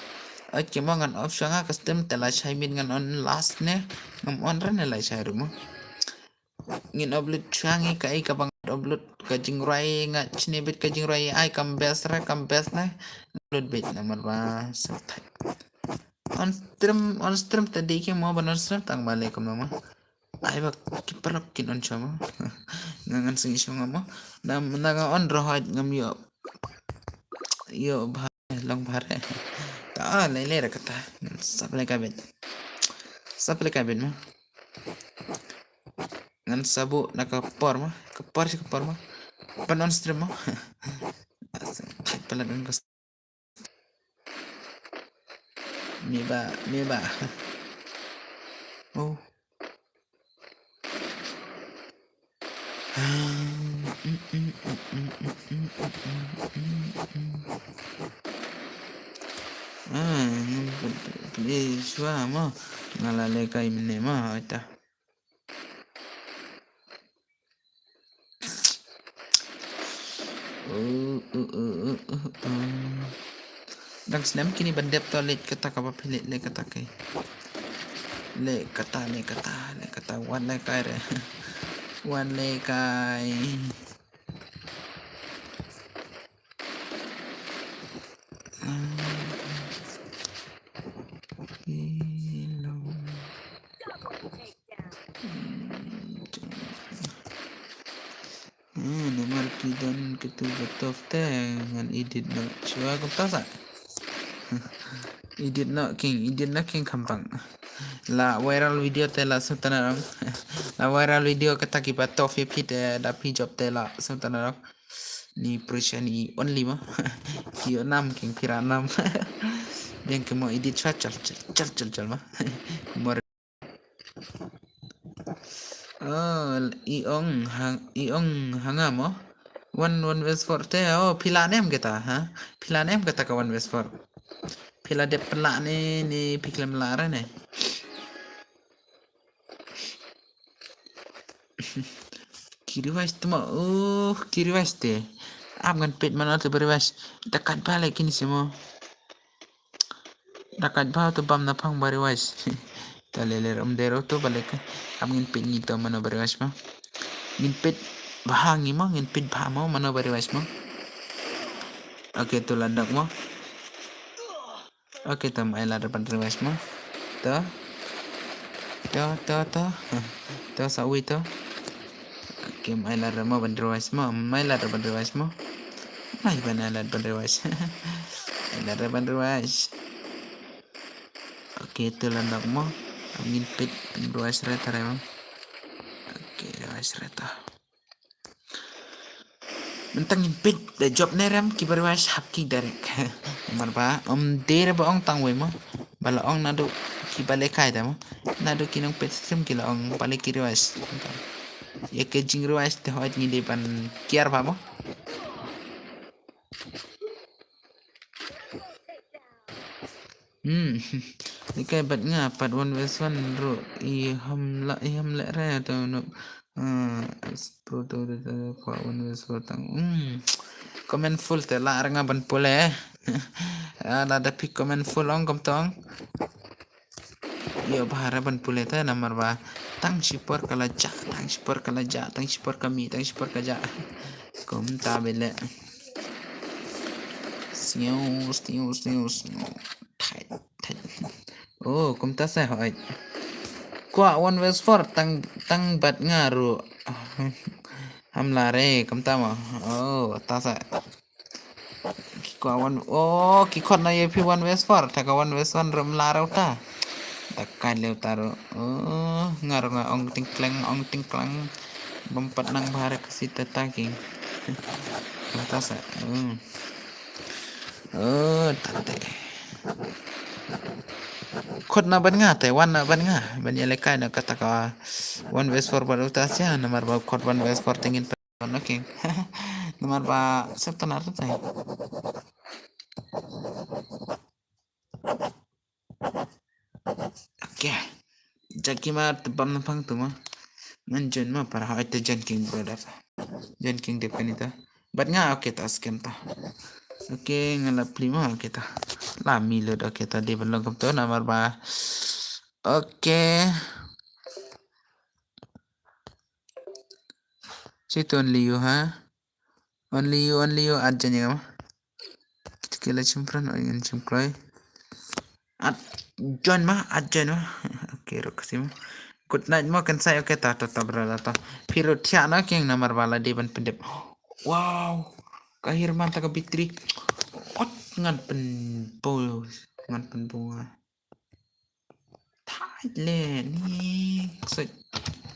Oi kemo ngan off shuwa nga ka stream te la shai min ngan on last ne. Ngam on ran ne la shai rumo. Ngin upload shuwa ngi kaei kaba ngan upload ka jingrwai nga chne bit ka jingrwai ai kam best re kam best ne. Upload bit namar ba sa thai. On stream, on stream ta dei ki mo ban on stream tang ba le kam mo. Ai ba ki paralok kin on shuwa mo. Nga ngan sngi shuwa nga mo. Na, na nga on rohoj ngam yo. Yo ba long ba re. Ta le le re kata. Sap le ka bit. Sap le ka bit mo. Ngan sabu na ka por ma, ka por shi ka por ma. Pan on stream ma. Thait pala don ka. Me ba, me ba. Oh. Ah, please, shuwa mo. Nga la leh kai mynne mo, oi ta. Uh, uh, uh, uh, uh, uh. Dang snem kine ban dep to leh kata kaba phi leh, leh kata kai. Leh kata, leh kata, leh kata, wan leh kai re. Wan leh kai. Hmm, namar ki don kitu ba tough te ngan edit noh shuwa kumta sa. Edit noh king, edit noh king khampang. La viral video te la sutana dong. La viral video kata ki ba tough ïa phi te da phi jop te la sutana dong. Ni pressure ni only ma. Ki ïoh nam king phi ra nam. Biang ki mo edit shuwa chal chal chal chal chal ma. Mor. Oh, i ong hang, i ong hanga mo. One, one versus four te, oh, phi la nem kata, ha? Phi la nem kata ka one versus four. Phi la dep la ne, ne phi klem la re ne. Ki revise te mo, uh, ki revise te. Ap ngan peit mano te ba revise. Ta kat ba le kini se mo. Da kat ba to bam na phang ba revise. Ta le le rum dero to ba le ka. Am ngin peit ngi to mano ba revise ma. Ngin peit ba ha ngi ma, ngin peit ba mo mano ba revise ma. Okay, to la dak ma. Okay, to mai la ban revise ma. To. To, to, to. To sa wi to. Kim ai ladder mo ban revise mo, mai ladder ban revise mo. Mai ban ai ladder ban revise. Ai ladder ban revise. Okay, to la nok mo. Am ngin peit ban revise re tare mo. Okay, revise re ta. Mentang ngin peit da jop ne rem ki ba revise hap ki direct. Mar ba om de re ba ong tang wei mo. Ba la ong nadu ki ba le kai da mo. Nadu ki nong peit stream ki la ong ba le ki revise. Ïa ka jing revise te hoi ngi dei ban kiar ba mo. Hmm. Ni kai bat nga pat one versus one ru i hamla i hamle re to no. Ah, pro to to to kwa one versus one tang. Hmm. Comment full te la nga ban pule. Ah, la da pick comment full ong kom tong. Ïoh bha re ban pule te namar ba tang shipor ka la ja, tang shipor ka la ja, tang shipor ka mi, tang shipor ka ja. Kumta bile. Sniu, sniu, sniu, sniu. Thai, thai. Oh, kumta sa hoi. kwah one versus four tang, tang bad nga ruh. Hamla re, kumta mo. Oh, ta sa. Ki kwah one, oh, ki khot na ïa phi one versus four, ta ka one versus one ruh mla ruh ta. Ta ka leh ta ruh. Oh, nga ruh nga ong ting kleng, ong ting kleng. Bam pat nang bha re ka si ta ta ki. Kumta sa. Hmm. Oh, ta te. Khot na ban nga te, wan na ban nga. Ban ïalehkai na kata ka one versus four bad uta sia, namar ba khot one versus four te ngin pynlong king. Namar ba sep ta na te. Okay. Jackie ma te bam na pang tu ma. Ngan join ma para ha te join king brother. Join king de penita. Bad nga, okay ta, scam ta. Okay, nga la pli ma, okay ta. La mi lut, okay ta, dei ban long kumto namar ba. Okay. Sit only you, ha? Only you, only you, at jan ïa nga ma. Kita ki la chim friend, oi ngan chim kloi. At join ma, at join ma. Okay, ruk kasi ma. Good night ma, kan sai, okay ta, ta, ta, brother ta. Phi ruh thiah na king namar ba la dei ban pyndep. Wow. Ka hir man ta ka victory. Ot ngan pynbo, ngan pynbo nga. Thait le ni. Soi.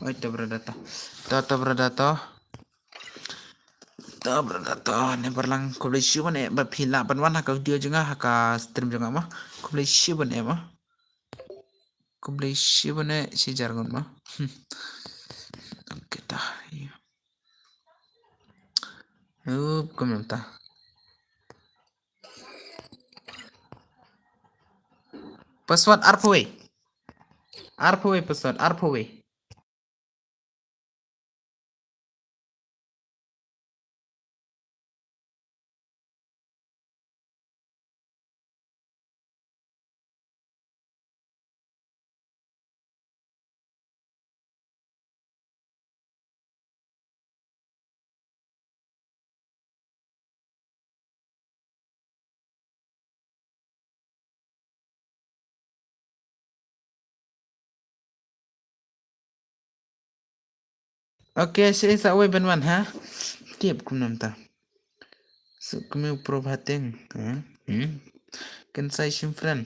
Oi ta brother ta. Ta, ta brother ta. Ta brother ta, ne barlang khublei shibun eh ba phi lah ban wan ha ka video jong nga ha ka stream jong nga ma. Khublei shibun eh ma. Khublei shibun eh shi jar ngut ma. Hmm. Okay ta. Up, kumno ta. Password arphew wei. Arphew wei password, arphew wei. Okay, shi sa wei ban wan ha. Tip kumno ta. Su kumi pro bhateng, ha? Hmm. Kan sai shim friend.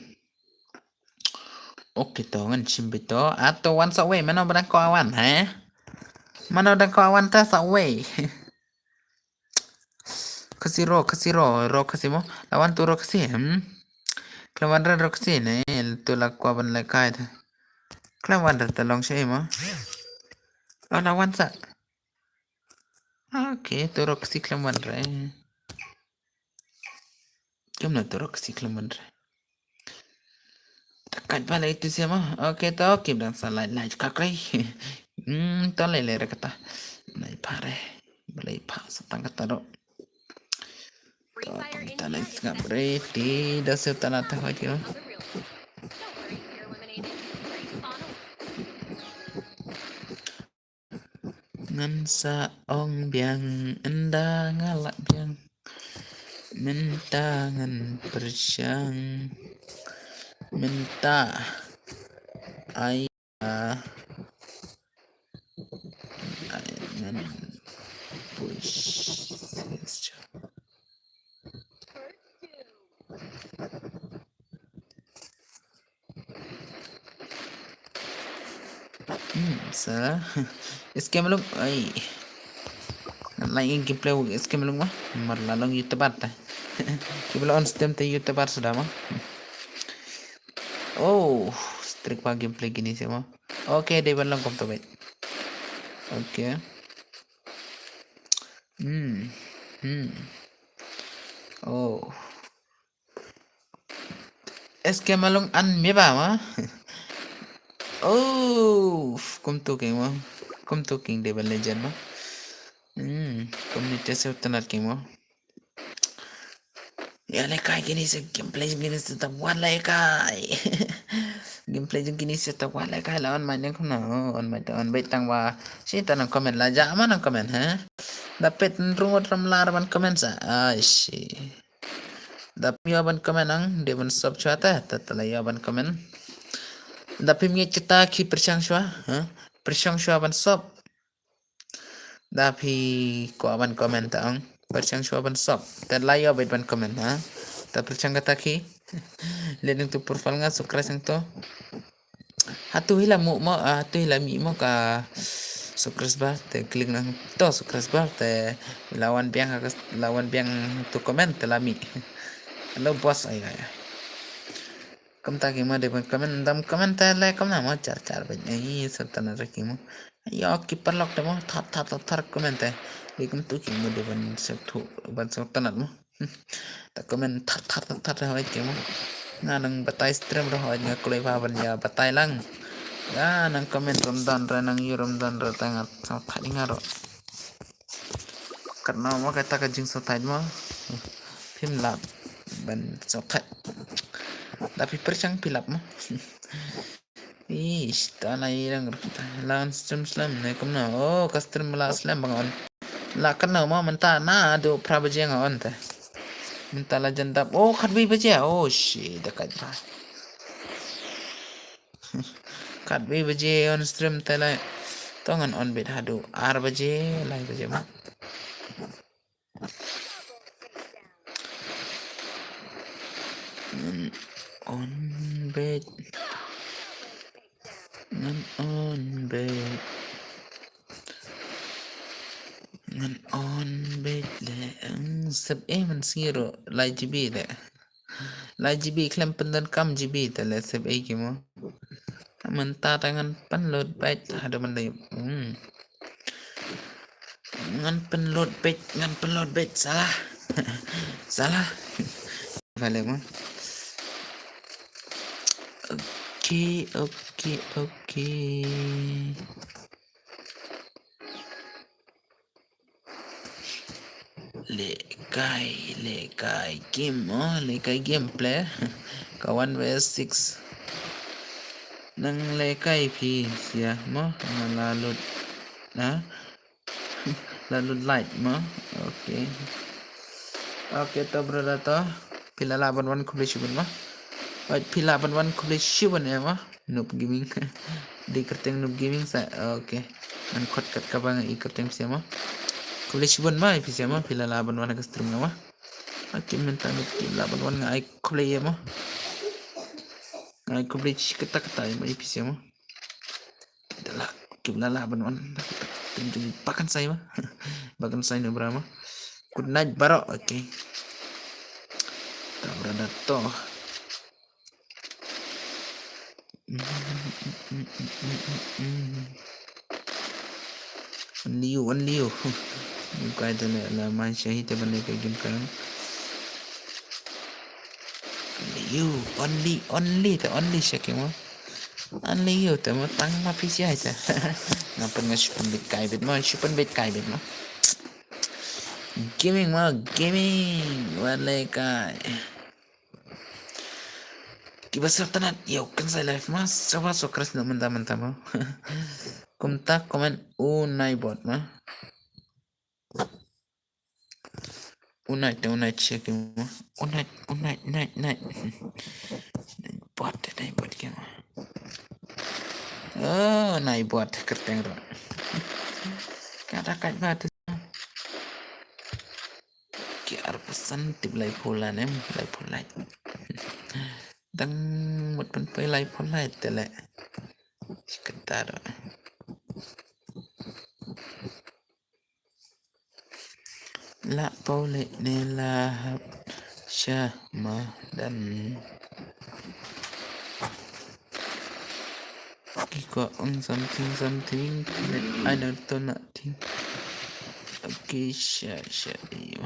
Okay to ngan shim bito. Ato wan sa wei, mano ba dang ko awan, ha? Mano dang ko awan ta sa wei. Khasi ro, khasi ro, ro khasi mo. La wan tu ro khasi, hmm. Khlem wan ro khasi ne, tu la kwah ban lehkai ta. Khlem wan ta long shi mo. Oh, la wan sa. Okay, tu ro khasi khlem wan re. Kumno tu ro khasi khlem wan re. Takat ba lai tu sia ma. Okay to, kim dang sa lai lai ka krai. Hmm, to lai lai re kata. Lai pha re. Balai pha sa tang kata ro. To tang kata lai sngap re. Ti da se ta na ta hoi ti ma. Ngan sa ong biang, ynda nga lah biang. Mynta ngan pyrshang. Mynta ai, ah, ai ngan push. Hmm, sa. Scam lung, ai. Lai gameplay scam lung ma. Mar la long YouTuber ta. Ki ba la on stream te YouTuber suda ma. Oh, streak pa gameplay kini sia ma. Okay, dei ban long kumto beit. Okay. Hmm. Hmm. Oh. Scam lung an me ba ma. Oh, kumto king ma. Kumto king dei ban legend ma. Hmm, community se utanat king ma. Ïalehkai kini se gameplay jong kini se ta wan lehkai. Gameplay jong kini se ta wan lehkai la on mic ne kumno. On mic ta on beit tang ba. Shi ta nang comment la ja ma nang comment ha. Da pet nrung ot ram lar ban comment sa. Ai shi. Da pem ïoh ban comment ang, dei ban sop chwa ta, ta ta la ïoh ban comment. Da phi ngeit kita ki pyrshang shuwa, ha? Pyrshang shuwa ban sop. Da phi kwah ban comment ta ong. Pyrshang shuwa ban sop. Te la ïoh beit ban comment, ha? Te pyrshang kata ki. Leit nangtu profile nga, subscribe nangtu. Hatu hi la mih mo, ah, hatu hi la mih mo ka subscriber, te click nangtu subscriber, te la wan biang ha ka, la wan biang tu comment, te la mih. Hello boss, ai ai. Kumta ki mo dei ban comment, dam comment te le kumna mo char char beit. Ai, sat tana re ki mo. Ïa ki paralok te mo, thar thar thar thar comment te. Dei kumtu ki mo dei ban sat thu, ban sat tana mo. Ta comment thar thar thar thar re hoi ki mo. Nga nang batai stream re hoi nga kloi ba ban ïa batai lang. Nga nang comment rum don re, nang ïa rum don re, ta nga sa thait nga ro. Katno mo kata ka jingsngewthait mo. Phim lap ban sngewthait. Da phi pyrshang phi lap mo. Ish, ta na i rang rang ta. La on stream slem ne kumno. Oh, ka stream la slem ba nga on. La katno mo mynta, naduh phra baje nga on te. Mynta la jan dap. Oh, khatwei baje. Oh shit, da kait ba. Khatwei baje on stream te la. To ngan on beit haduh ar baje, lai baje mo. Ngan on beit. Ngan on beit. Ngan on beit le. Eng, sep ei man sngi ruh lai G B le. Lai G B khlem pyndonkam G B te le sep ei ki mo. Mynta ta ngan pynlut beit haduh mynta. Hmm. Ngan pynlut beit, ngan pynlut beit, salah. Salah. Balik mo. Okay, okay, okay. Lehkai, lehkai game mo, lehkai game player. Ka one versus six. Nang lehkai phi sia mo, nga la lut. Na? La lut light mo. Okay. Okay, to brother to. Phi la lah ban wan, khublei shibun mo. Oi, phi lah ban wan, khublei shibun eh mo. Noob Gaming. Dei kyrteng Noob Gaming sa. Okay. Ngan khot kat kaba nga i kyrteng phi sia mo. Khublei shibun mo, phi sia mo. Phi la lah ban wan ha ka stream nga mo. Okay, mynta nga phi lah ban wan, nga ai khublei ïa mo. Nga ai khublei shi katta katta ïa mo, ïa phi sia mo. Dah lah, kim lah lah ban wan. Dah kita teng jong ba kan sai mo. Ba kan sai no bra mo. Good night baroh. Okay. Ta bra da to. Only you, only you. Bukai te la, la man shahi te ban lehkai game kan. Only you, only, only te, only shahi mo. Only you te mo, tang ma phi sia te. Nga pyn, nga shu pynbeit kai beit mo, shu pynbeit kai beit mo. Gaming mo, gaming. Wan lehkai. Kiba sngewtynnat ïa u Kynsai Live mo, sngewbha subscribe noh mynta mynta mo. Kumta comment u Naibot mo. U Nait, u Nait shahi mo. U Nait, u Nait, Nait, Nait. Naibot, Naibot ki mo. Oh, Naibot kyrteng ruh. Ka da kait ba tu. Ki arphew san tip laiphew lai ne em, laiphew lai. Dang mut pynpoi laiphew lai te leh. Shi katta ruh. La pau leh ne la hap sha madan. Ki kwah ong something, something, but I don't know nothing. Okay, sha, sha, iyo.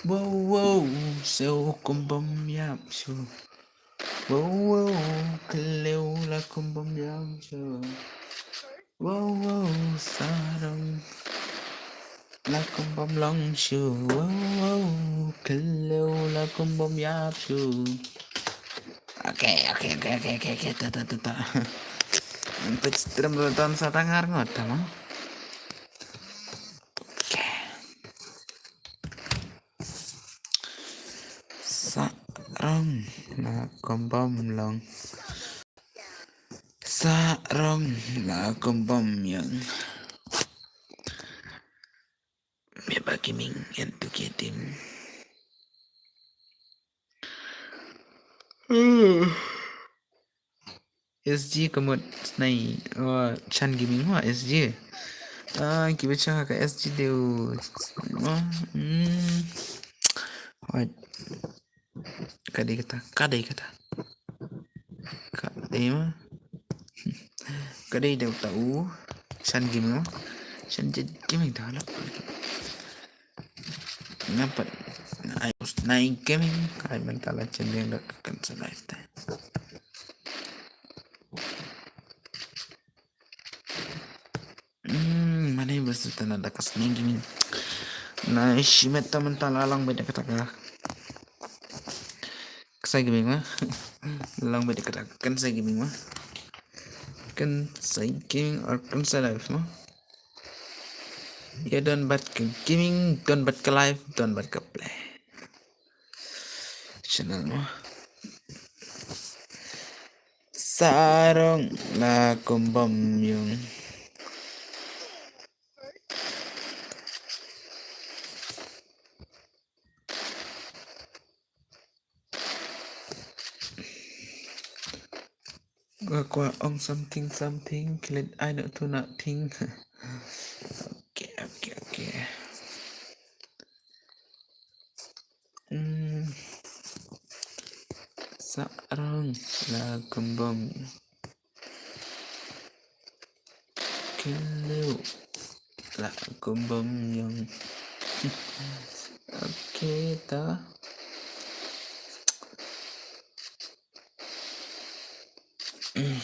Wow, wow, siew kum bym ïap shuh. Wow, wow, khlem la kum bym ïap shuh. Wow, wow, sarong la kum bym long shuh. Wow, wow, khlem la kum bym ïap shuh. A Okay, okay, okay, okay, okay, okay, ta, ta, ta, ta. Peit stream ruh don sa tang ar ngot ta mo. Okay. Sa rong la kum bom long. Sa rong la kum bom yong. Meba Gaming and two K team. S G ka mut snai, oh, Shan Gaming wa S G. Ah, kiba chang ka S G deu. Hmm. Wait. Ka dei kata, ka dei kata. Ka dei ma. Ka dei deu ta u. Shan Gaming ma. Shan Gaming ta la. Nampat. Ai, Usnai Gaming. Ai, mynta la chen deng da ka kan sa live ta. Hmm, mane bas ta na da ka Usnai Gaming. Na shimet ta mynta la lang bad da kata ka. Kansai Gaming ma. Lang bad da kata ka Kansai Gaming ma. Kansai Gaming or Kansai Live ma. Ya don bad ka gaming, don bad ka live, don bad ka play. Channel mo. Sa rong la kum bom yong. Nga kwah ong something, something, klet ai na tu na ting. Okay, okay, okay. Hmm. Sa rong la kum bom. Kelo la kum bom yong. Okay ta. Mm,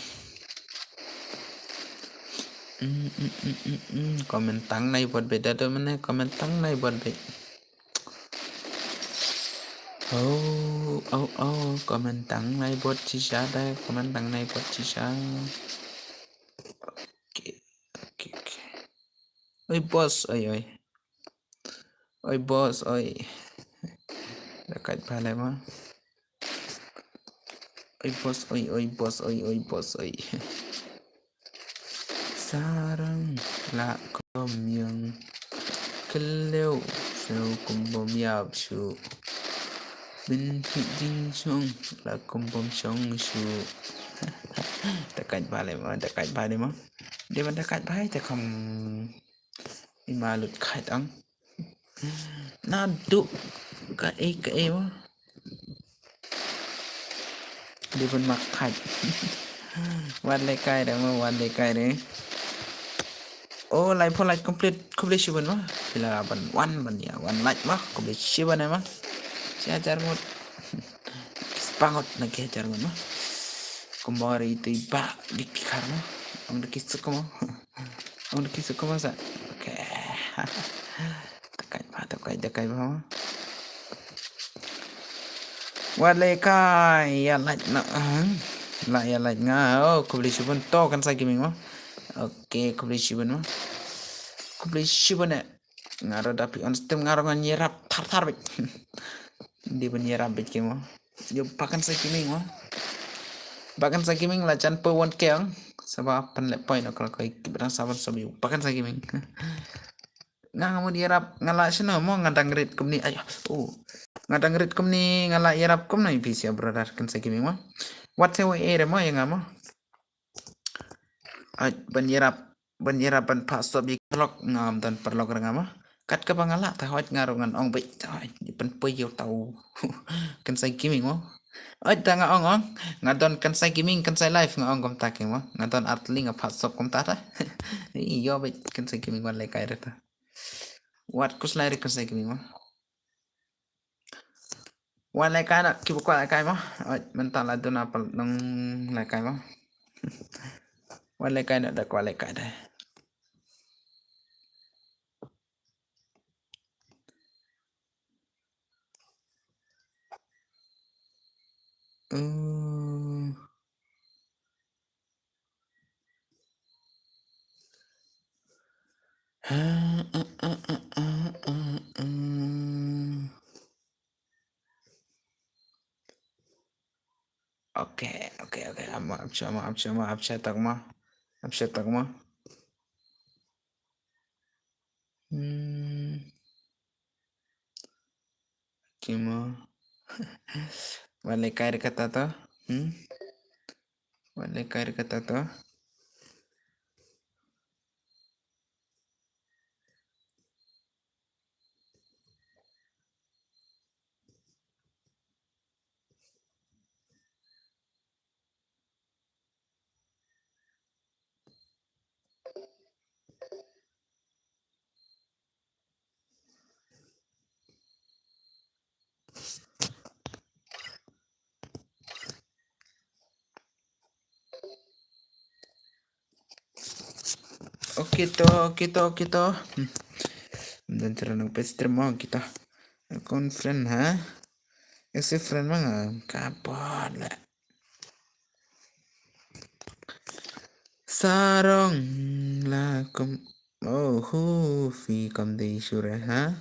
mm, mm, mm, mm. Comment tang nai bot bit da do mane, comment tang nai bot bit. Oh, oh, oh, comment tang nai bot shisha da, comment tang nai bot shisha. Okay, okay, okay. Oi boss, oi, oi. Oi boss, oi. Da kait bha le ma. Oi boss, oi, oi boss, oi, oi boss, oi. Sa rong la kum yong. Kelo shu kum bom yap shu. Bin thi jing shong la kum bom shong shu. Da kait bha le ma, da kait bha le ma. Dei ban da kait bha te kham. I ma lut kait ang. Naduh kaei kaei mo. Dei ban mak khat. Wat leh kai re mo, wat leh kai re. Oh, lai pho lai complete, khublei shibun mo. Phi la ban wan ban ïa wan like mo, khublei shibun mo. Shi hajar ngut. Ki spah ngut na ki hajar ngut mo. Kumba ri tu i bah di ki khar mo. Ong da ki suk mo. Ong da ki suk mo sa. Okay. Takai ba, takai, takai ba. Wat leh kai, ïa like na, ah. La ïa like nga. Oh, khublei shibun to Kansai Gaming mo. Okay, khublei shibun mo. Khublei shibun eh. Nga ruh da phi on stream nga ruh ngan ïarap thar thar beit. Dei ban ïarap beit ki mo. Ïa ba Kansai Gaming mo. Ba Kansai Gaming la jan poi one K ong. Sa ba pynleh poi na kol koi ki ba dang saban sabi ba Kansai Gaming. Nga nga mut ïarap nga la shano mo nga dang rit kumne ayo. Oh. Nga dang rit kumne nga la ïarap kumne phi sia brother Kansai Gaming mo. What say wa ere mo ïa nga mo. Ai ban ïarap ban ïarap ban phah sop ïa ki paralok ngam don paralok ra nga mo. Kat kaba nga lah ta hoi nga ruh ngan ong beit ta hoi ban poi ïa u tau. Kansai Gaming mo. Oi ta nga ong ong nga don Kansai Gaming Kansai Live nga ong kumta ki mo. Nga don artylli nga phah sop kumta ta. Ïo beit Kansai Gaming wan leh kai re ta. Wat kus lai re Kansai Gaming mo. Wan leh kai na ki ba kwah leh kai mo. Oi mynta la duna pal nong leh kai mo. Wan leh kai na da kwah leh kai da. Ah, ah, ah, ah, ah, ah, ah. Okay, okay, okay. Amo, ap cha, amo, ap cha, amo, ap cha tak mo. Ap cha tak mo. Hmm. Ki mo. Wat leh kai da kata to. Hmm. Wat leh kai da kata to. Okay to, okay to, okay to. Hmm. Dan tira nang page stream mo kita. Kon friend ha. Ese friend ma nga ka bot la. Sarong la kum, oh, hu fi kam dei shure ha.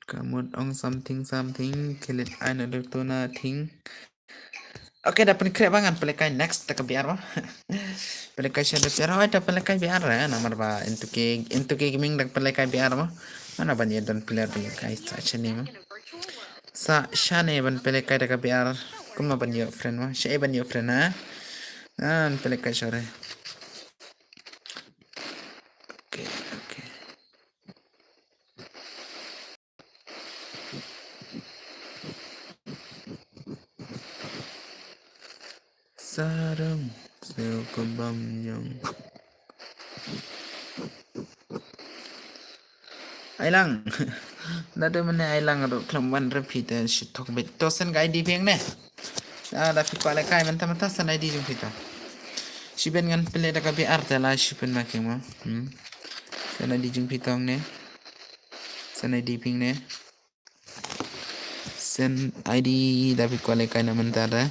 Kamut ong something something kilit ai na dur tu na thing. Okay, da pynkhreh ba ngan pynlehkai next da ka B R mo. Pynlehkai sha da B R, oi, da pynlehkai B R, eh, namar ba into ke, into ke gaming da pynlehkai B R mo. Mana ban ïa don player pynlehkai sa shane mo. Sa shane ban pynlehkai da ka B R. Kumno ban ïoh friend mo. Sha ban ïoh friend ha. Nan pynlehkai sore. Okay, okay. Sarong seo ko bam jong. Ai lang. Da de mane ai lang ro klam wan repeat shi thok bet. To send ka I D ping ne. Ah, da phi kwah lehkai mynta mynta send I D jong phi to. Shi ben ngan pynleh da ka B R te la shi ben ma keng mo. Hmm. Send I D jong phi to ne. Send I D ping ne. Send I D da phi kwah lehkai na mynta da.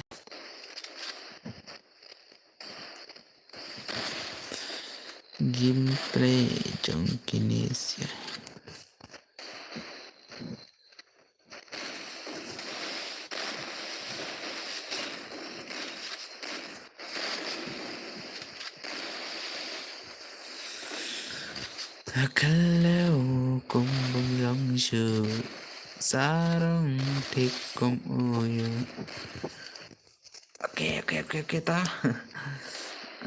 Gameplay jong kine sia. Hello, kum bum long shu. Sarong thik kum uyu. Okay, okay, okay, okay, ta.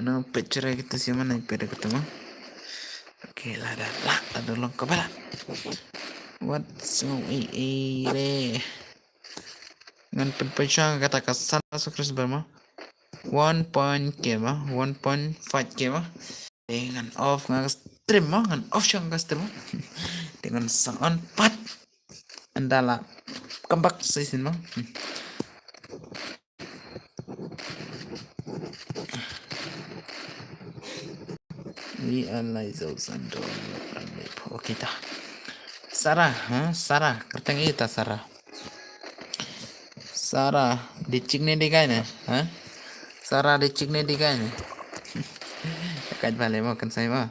Ano picture kita siapa na iPad kita mah. Okay, lah dah, lah, ada long kepala. What so, eh, eh, re. Ngan pynpynshong kata ka san subscriber mo. One point K mo, one point five K mo. Te ngan off nga ka stream mo, ngan off shong ka stream mo. Te ngan sa on pat. Ynda la come back sa shisien mo. Wi alai zau sando. Okay ta. Sarah, ha? Sarah, kyrteng ita Sarah. Sarah, di chik ne di kai ne, ha? Sarah, di chik ne di kai ne. Kaj bale mo kan sai mo.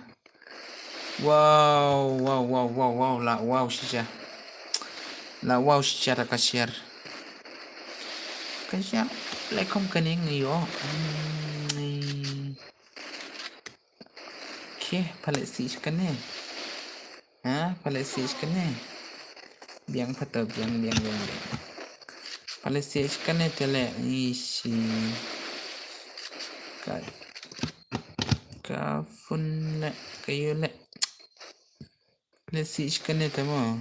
Wow, wow, wow, wow, wow, la wow shisha. La wow shisha ta ka share. Ka share, le kom kaning yo. Hmm. Okay, pale si kane. Ha, pale si kane. Biang phato, biang, biang, biang, biang. Pale si kane tele ishi. Ka, ka phone le, ka yo le. Pale si kane tamo.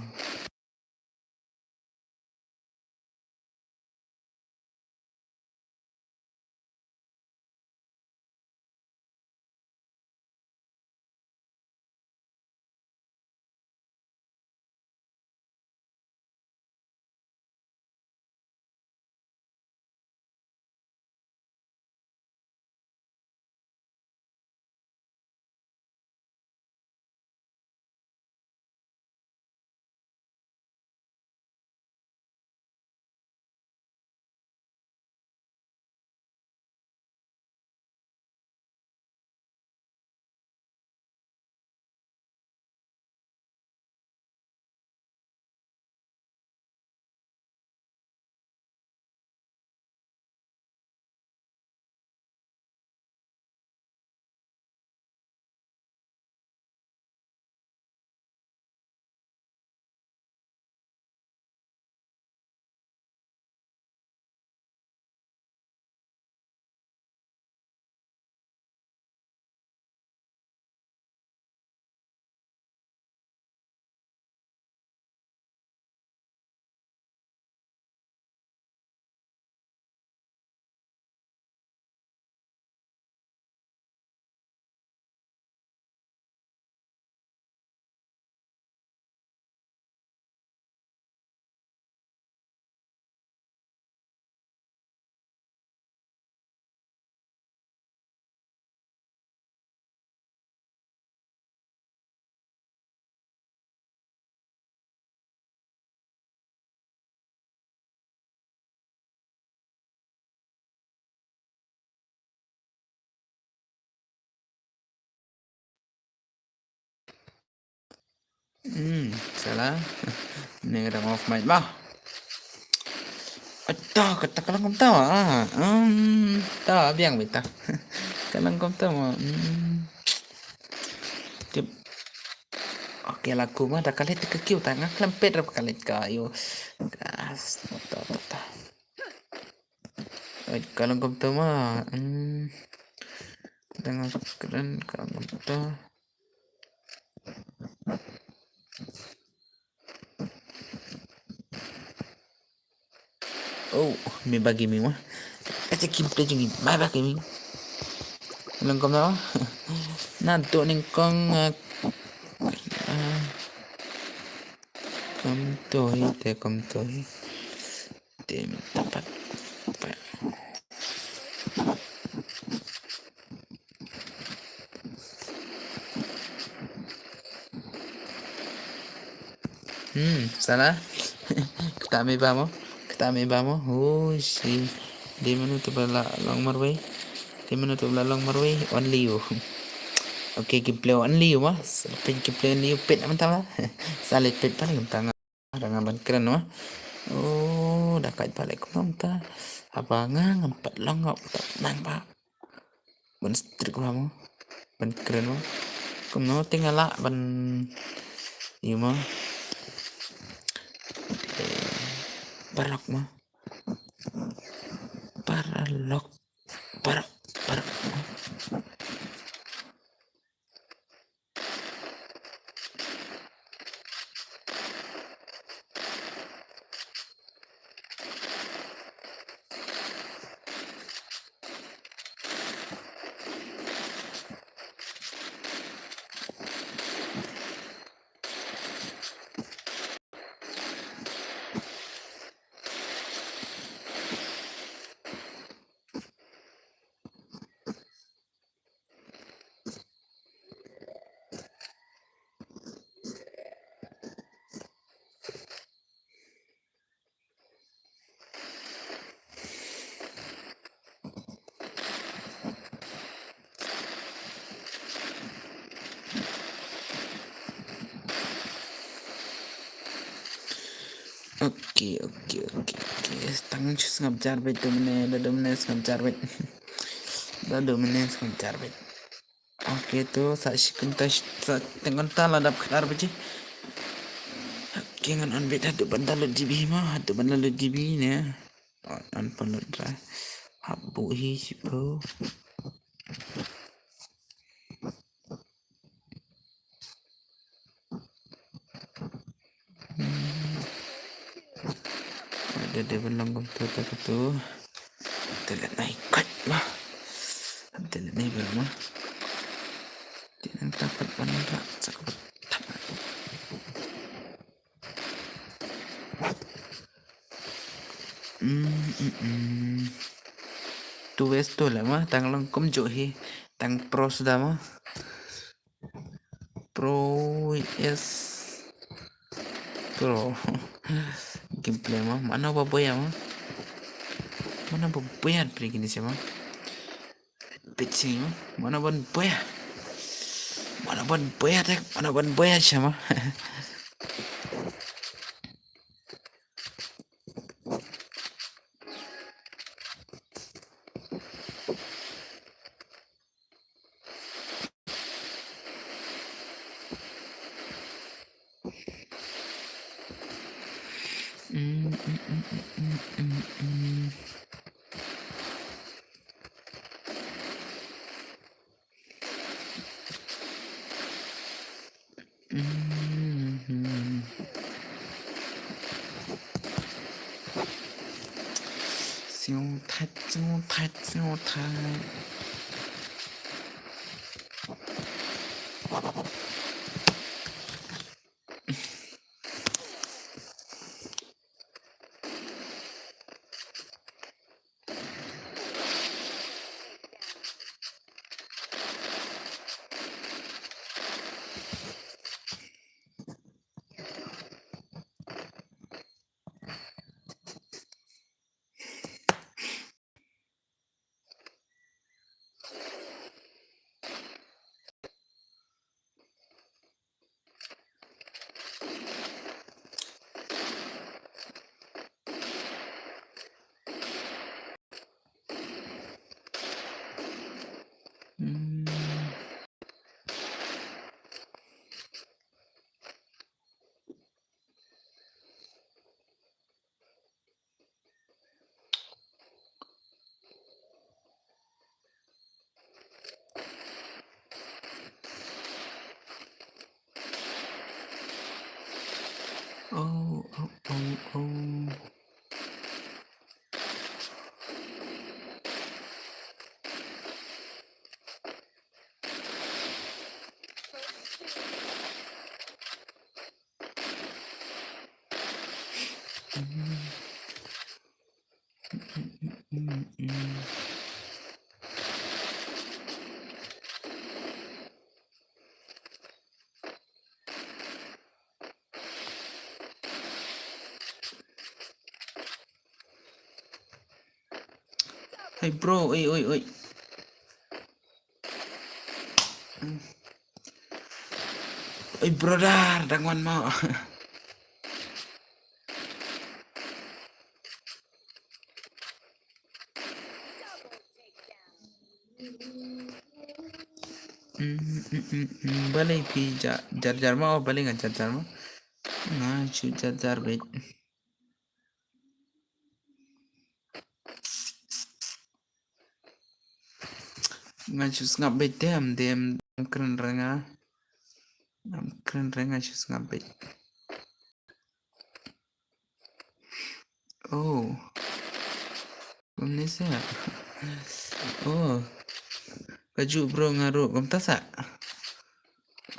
Hmm, salah. Ni ka dang off mic bah. Ata, kata ka long kumta ah. Hmm, ta biang beta. Ka long kumta ma. Hmm. Tip. Okay, la kum ah, da ka leit ka kiew ta nga khlem peit ruh ka leit ka, ayo. Gas, ta, ta, ta. Ai, ka long kumta ma. Hmm. Da nga kren ka long kumta. Oh, me bagi me ma. Acha kim play jing me bagi me. Lang kom na. Na to ning kong, ah, ah, kom to hi, te kom to hi. Te me tapat. Hmm, salah. Kata me ba mo. Kata me ba mo. Oh, si. Dei mano tu ba la long marwei. Dei mano tu ba la long marwei. Only you. Okay, gameplay only you ma. Pin gameplay only you. Pin aman tama. Salit pin paling tanga. Ada ngaban keren ma. Oh, dah kait balik kumta. Apa nga ngampat long ngau tak nang ba. Ban strik ba mo. Ban keren mo. Kumno te nga lah ban yu mo. Paralok mo. Paralok. Paralok. Paralok. Okay, okay, okay, okay. Tang shu sngap jar beit, dum ne, da dum ne sngap jar beit. Da dum ne sngap jar beit. Okay, to sa shi kynta, sa teng kynta la dap khadar baje. Okay, ngan on beit haduh ban da lut G B ma, haduh ban da lut G B ne. On, on pynlut ra. Hap buh hi shiphew. Ada dia belong kumtu tu tu. Telat naik kat lah. Telat naik berapa? Dia nak dapat bandar cakap. Hmm, hmm, hmm. Tu wes tu lah ma, tang long kumjuh hi, tang pro sudah ma. Pro yes. Pro. Gameplay ma, mana ba boya ma. Mana ba boya pergi ni sih ma. Pitching ma, mana ban boya. Mana ban boya tek, mana ban boya sih ma. Siu thait, siu thait, siu thait. Hey bro, oi oi oi. Oi brother, dang wan mo. Mm, mm, mm, mm. Balei phi ja-, jar jar mo, balei nga jar jar mo. Nga shu jar jar beit. Nga shu sngap beit te, ym dei, ym kren re nga. Ym kren re nga shu sngap beit. Oh. Kumne sa. Oh. Kajuh bro nga ruh kumta sa.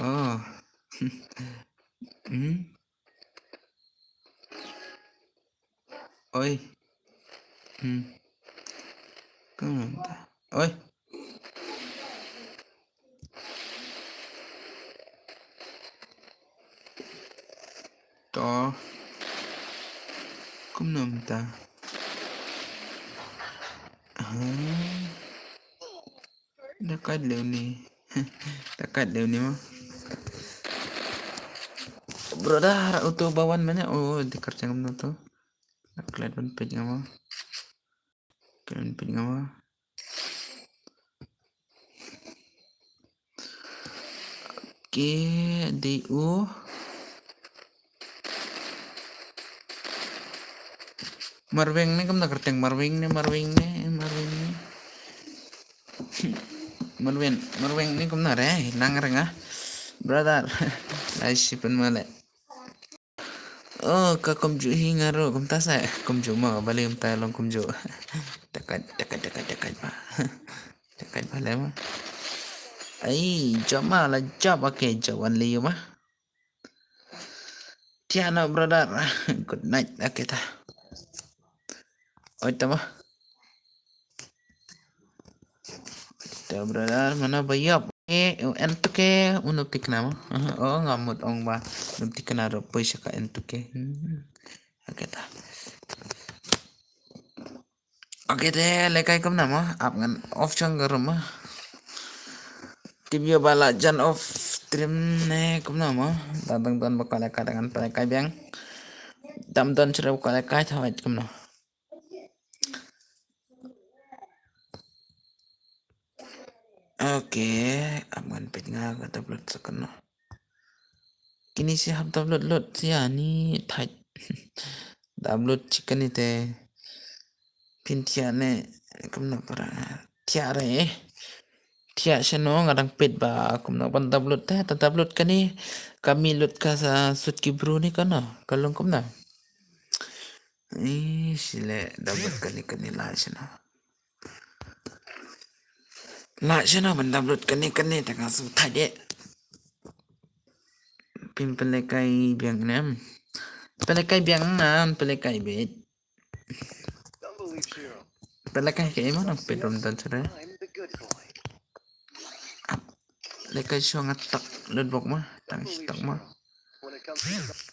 Oh. Hmm. Oi. Hmm. Kumta. Oi. To. Kumno mynta? Ha. Da kat leu ni. Da kat leu ni mo. Brother, uto ba wan mane. Oh, di kyrteng kumno to. Da klet ban peit nga mo. Klet ban peit nga mo. Oke, di u. Marweng ne kumno kyrteng, Marweng ne, Marweng ne, Marweng ne. Marweng, Marweng ne kumno re, nang re nga. Brother, lai shi pynmale. Oh, ka kumjuh hi nga ruh, kumta sa, kumjuh mo, balei kumta long kumjuh. Takat, takat, takat, takat ba. Takat ba le mo. Ai, jop ma, la jop, okay, jop wan liu ma. Tiano brother. Good night, okay ta. Oi ta ma. Ta brother, mano ba ïap. Eh, en to ke, uno tikna mo. Oh, nga mut ong ba. Uno tikna ro poi sha ka en to ke. Hmm. Okay ta. Okay te, lekai kumna mo. Ap ngan off chang ka room mo. Tip ïa ba la jan off stream ne kumna mo. Dang dang don ba ka lekai dang ngan pynlekai biang. Dam don chire ba ka lekai thaw kumna. Okay, ap ngan peit nga ka download sa kano. Kini si hap download load sia ni thait. Download chi kani te. Phin thiah ne kumno para. Thiah re. Thiah shano nga dang peit ba kumno ban download te, ta download kani. Kami lut ka sa sut ki bru ni kano. Ka long kumno. Ih, sile download kani kani la shano. La shano ban download kani kani ta ka su thait de. Pin pelekai biang nem. Pelekai biang nan, pelekai bit. Pelekai ke iman ang pit rom dan sure. Lekai shong atak lut bok ma, tang shi tok ma.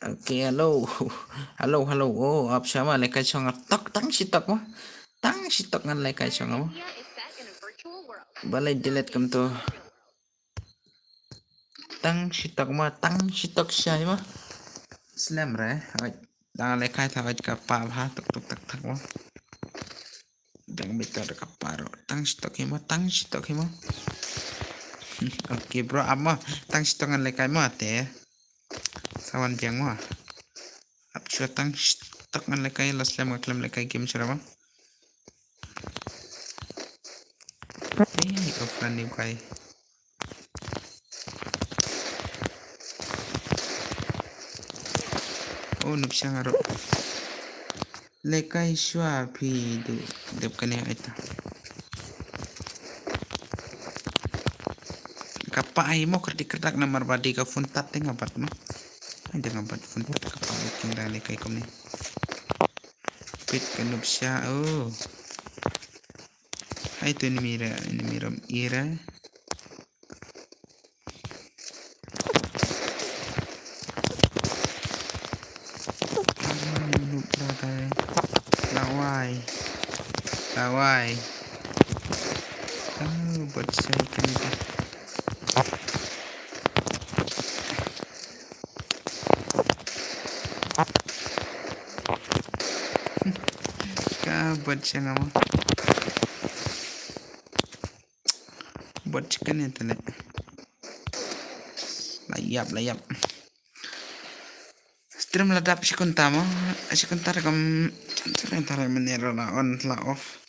Okay, hello. Hello, hello. Oh, ap shama lekai shong atak, tang shi tok ma. Tang shi tok ngan lekai shong ma. Balai delete kam tu. Tang shi tok ma, tang shi tok shai ma. Slem re. Oi. Dang lekai ta oi ka pa bha tok tok tak tak ma. Dang bita da ka paro. Tang shi tok hi ma, tang shi tok hi ma. Okay bro, ap ma. Tang shi tok ngan lekai ma te. Sawan biang ma. Ap chua tang shi tok ngan lekai, la slem ka klem lekai game chura ma. Ei, offline ni kai. Oh, nup shang aro. Lekai shwa phi du dep kane aita. Kapa ai mo kerdik kerdak namar badi ka phone tat te ngabat mo. Ai da ngabat phone tat kapa ai king da lekai kumne. Ka nupsha, oh. Hai tu enemy ra, enemy ram ira. Lawai. Lawai. Oh, buat saya kan itu. Ka buat saya ngam. Buat chicken ya tele. Layap, layap. Stream la dap shi kynta mo, shi kynta kam, shi kynta menit la on la off.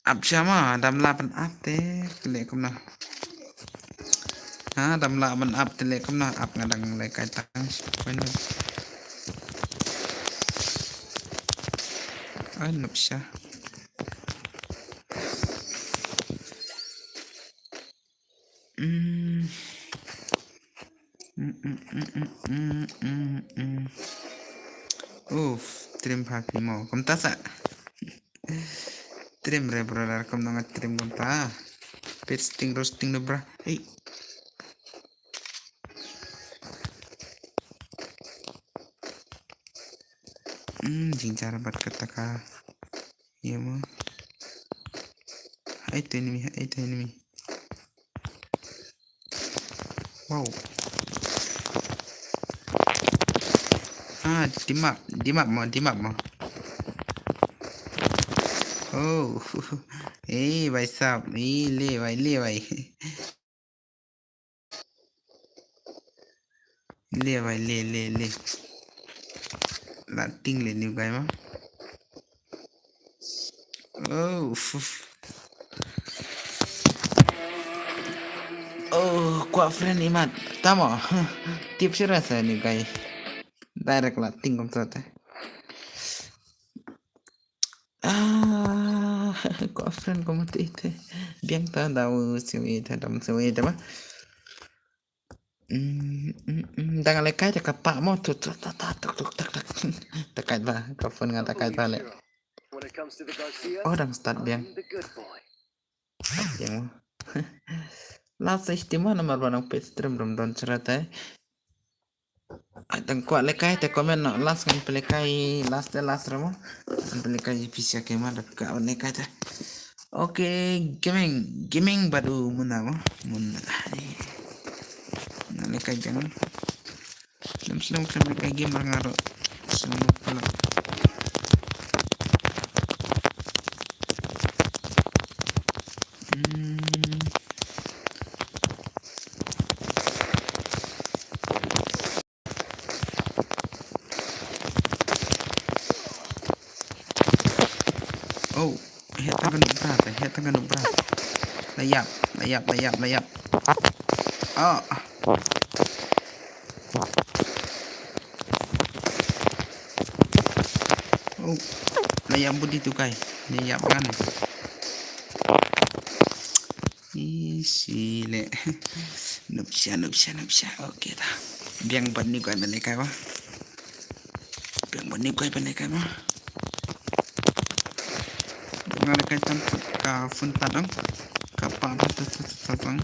Ap sha ma, dam la ban ap te, kle kumna. Ha, dam la ban ap te le kumna, ap nga dang le kai tang. Ai, nup sha. Mm. Mm, mm, mm, mm, mm, mm, mm. Uf, trim pha phi mo. Kumta sa. Trim re brother, kum nang trim kumta. Pit sting roasting no bra. Hey. Hmm, jingjar bat kata ka. Iya mo. Hai tu enemy, hai tu enemy. Wow. Ah, team up, team up mo, team up mo. Oh, eh, bhai sahab, eh, le bhai, le bhai. Le bhai, le, le, le. La ting le new guy ma. Oh, uf, uf. Oh, kwah friend imat. Tamo. Tip sira sa new guy. Direct la ting kumta te. Ah, kwah friend ko mati te. Biang ta da u siwi te, da u siwi te ma. Mm, mm, mm. Dang le kai te ka pa mo tu tu ta ta tuk tuk tak tak. Ta kai ta ka phone nga ta kai ta le. Oh, dang start biang. Start biang mo. Last sa isti mo namar ba nang page stream rum don chara te. Ai, tang kwah lekai te comment noh, last ngan pelekai, last te last ramo. Ngan pelekai pisa kema da ka lekai te. Okay, gaming, gaming badu muna mo. Muna. Ngan lekai jang. Slem slem kan lekai game ranga ro. Semua pala. Hmm. Oh, heh tang ka nuh bra, heh tang ka nuh bra. La ïap, la ïap, la ïap, la ïap. Oh. Oh. La ïap budi tu kai. La ïap kan. Isi le. Nupsia, nupsia, nupsia. Okay ta. Biang ban ni kai ban lekai ba. Biang ban ni kai ban lekai ba. Nga lekai tam ka phone ta dang. Ka pa ba ta ta ta ta dang.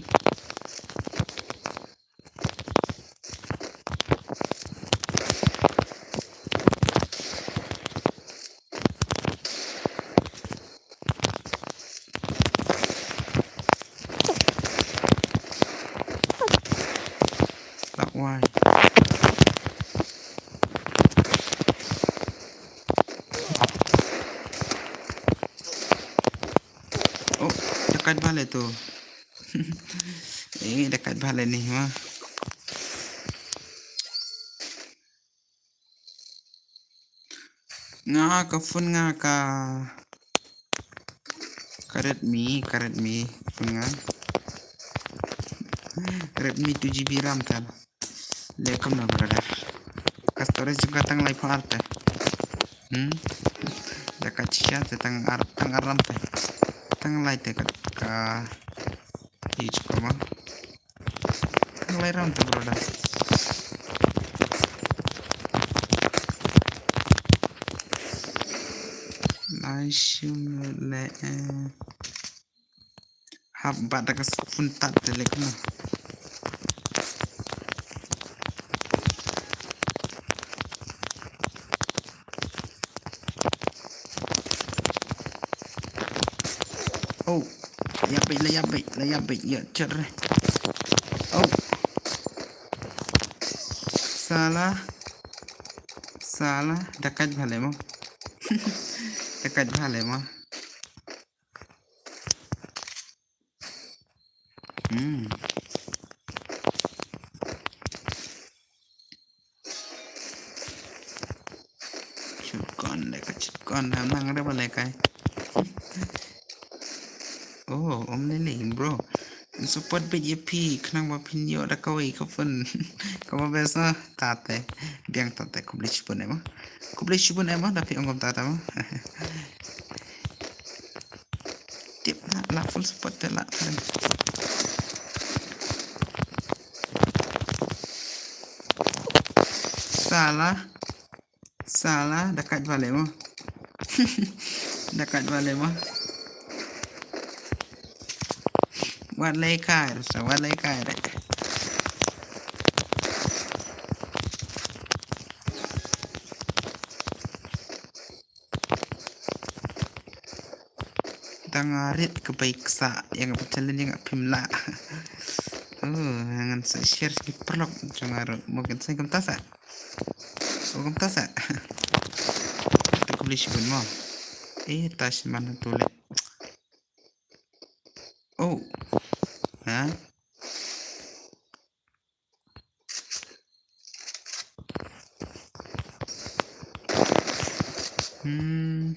Lak wai. Oh, dekat bale tu. Eh, dekat bale ni, ma. Nga ka phone nga ka, ka Redmi, ka Redmi phone nga. Redmi two G B RAM tal. Le kumno brother. Ka storage ka tang lai pha ar te. Hmm. Da ka chia te tang ar, tang ar RAM te. Tang lai te ka, ka age ko ma. Tang lai RAM te brother. Ai shim le, eh. Hap bat da ka spoon tat te lek na. Oh, ya bait, la ya bait, la ya bait, ya char. Oh. Sala. Sala, da kait bha le mo. Da kait bha le mo. Hmm. Chukon le ka chukon ha nang re ba le kai. Oh, om le le bro. Support bit ye phi khnang ba phin yo da kawei ka phone. Ka ba bes na tate. Biang tate khublei shibun ema. Khublei shibun ema da phi ong kom tata mo. Tip na la full support te la. Sala. Sala, da kait bha le mo. Da kait bha le mo. Wat le kai, sa wat le kai re. Dang rit ka bai ksa, yang ka challenge yang phim la. Oh, ngan sa share ki paralok jong nga ruh. Mo kan sa kam ta sa. Mo kam ta sa. Tu khublei shibun mo. Eh, ta shi man tu le. Oh. Ha? Hmm.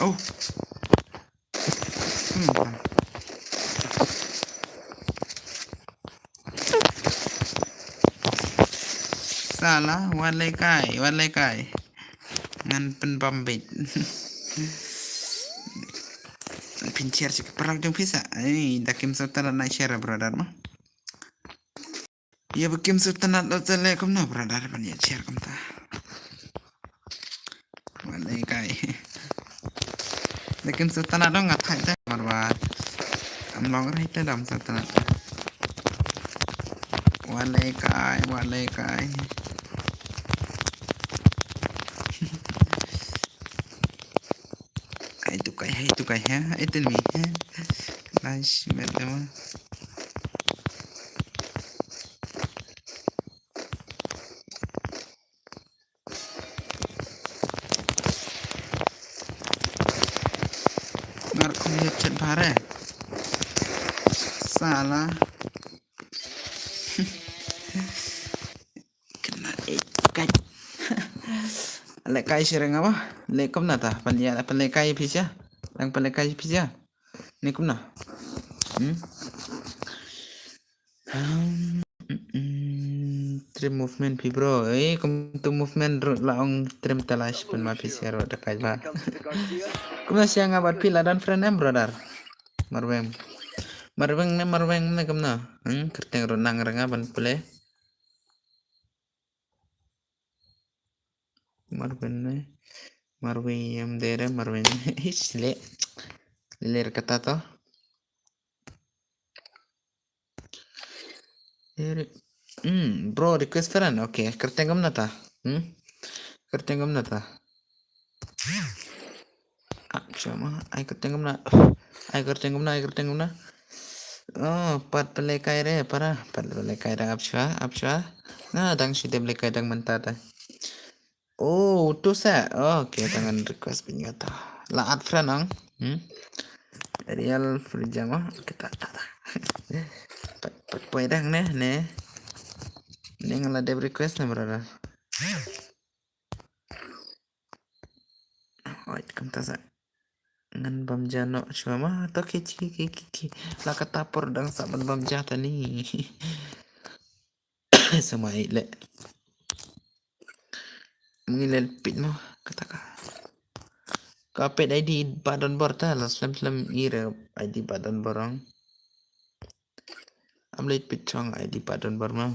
Oh. Hmm. Sala, wat le kai, wat le kai. Ngan pynbam bit. Phin share sha ki paralok jong phi sa. Ai, da kim sngewtynnat na share brother mo. Ïa ba kim sngewtynnat la te le kumno brother ban ïa share kumta. Wat le kai. Da kim sngewtynnat dong nga thait te marwa. Am long rei te dam sngewtynnat. Wat le kai, wat le kai. Hai tu kai, hai tu kai ha, hai tu mi ha. Nice, met ma. Ngar khum headset bha re. Sala. Kena eh kai. Le kai shereng apa? Le kumna ta? Pan ya pan le kai pisa. Lang pan le kai pisa. Ni kumna? Hmm? Hmm, mm, mm, trim movement phi bro. Eh, kum tu movement ruh la ong trim talash pun ma phi share da kai ba. Kumna sia nga bad phi la don friend em brother. Marweng. Marweng ne marweng ne kumna. Hmm, kyrteng ruh nang renga ban pule. Marweng ne. Marweng yam dere marweng. Ish le. Le kata to. Hmm, bro, request friend. Okay, kyrteng kumna ta. Hmm? Kyrteng kumna ta. Ah, chama, ai kyrteng kumna. Ai kyrteng kumna, ai kyrteng kumna. Oh, pat pelekai re, para. Pat pelekai re, apcha, apcha. Na, dang shi dem lekai dang mynta ta. Oh, tu sa. Oh, okay, tangan request pin kata. La add friend ang. Hmm? Real free jama kita ta ta. Pat pat poi dang ne ne. Ne nga la dep request ne brother. Oi, kam ta sa. Ngan bam jano shwa ma to ki ki ki ki ki. La kata por dang sa ban bam jata ni. Sama i le. Mungkin le pit mo kata ka. Ka pet I D ba don bor ta la slem slem ira I D ba don borong. Am le pit chong I D ba don bor mo.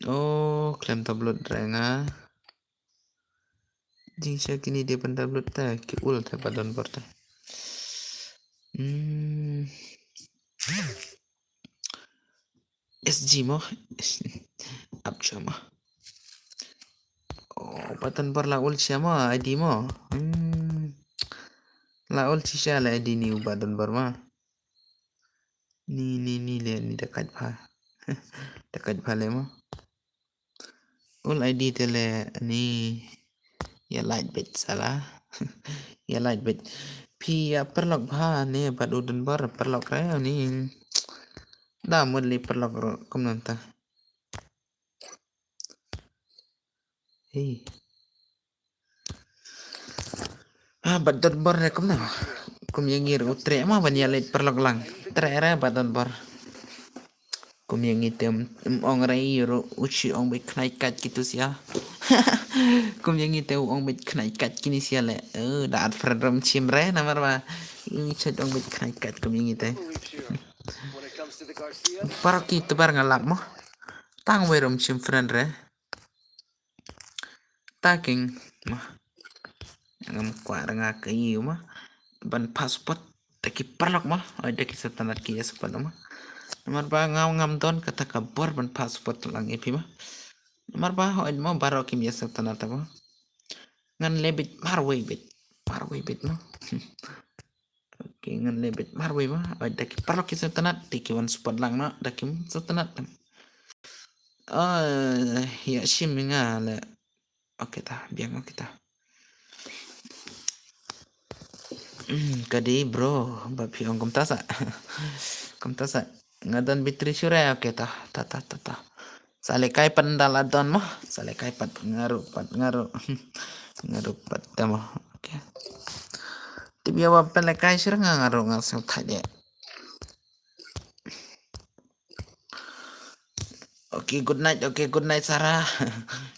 Oh, klem tablet renga. Jingshisha kine dei ban download te ki ul te ba don bor te. Hmm. S G mo. Ap sha mo. Oh, ba don bor la ul shisha mo, I D mo. Hmm. La ul shisha la I D ni u ba don bor ma. Ni, ni, ni le, ni da kat pha. Da kat pha le mo. Ul I D te le ni. Ïa lait beit sala. Ïa lait beit. Phi ïa paralok bha ne bad u don bor paralok re ni. Da mut li paralok ro kumno ta. Hei. Ah, bad don bor re kumno. Kum ïa ngi ruh u treh ma ban ïa leit paralok lang. Treh re bad don bor. Kum ïa ngi te ym ong re ïa ruh u shi ong beit khnai kat kitu sia. Kum ïa ngi te u ong beit khnai kat kini sia le. Eh, da at friend rum chim re namar ba. Ïa ngi chet ong beit khnai kat kum ïa ngi te. Para ki tebar nga lap mo. Tang wei rum chim friend re. Ta king ma. Ngam kwah ra nga ka ïu ma. Ban passport da ki paralok ma. Oi da ki satanat ki ïa support ma. Namar ba ngam ngam don kata ka bor ban passport lang ïa phi ma. Namar ba hoi ma baroh kim ïa satanat ta ma. Ngan le bit marwei bit. Marwei bit ma. Okay, ngan le bit marwei ma. Oi da ki paralok ki satanat da ki wan support lang ma da kim satanat. Ah, ïa shim nga le. Okay ta, biang okay ta. Hmm, ka dei bro, ba phi ong kumta sa. Kumta sa. Nga don battery shuh re, okay ta, ta, ta, ta, ta. Sa lehkai pat nda la don mo, sa lehkai pat nga ruh pat nga ruh. Nga ruh pat ta mo, okay. Tip ïa ba pynlehkai shuh re nga nga ruh nga sngewthuh de. Okay, good night. Okay, good night, Sarah.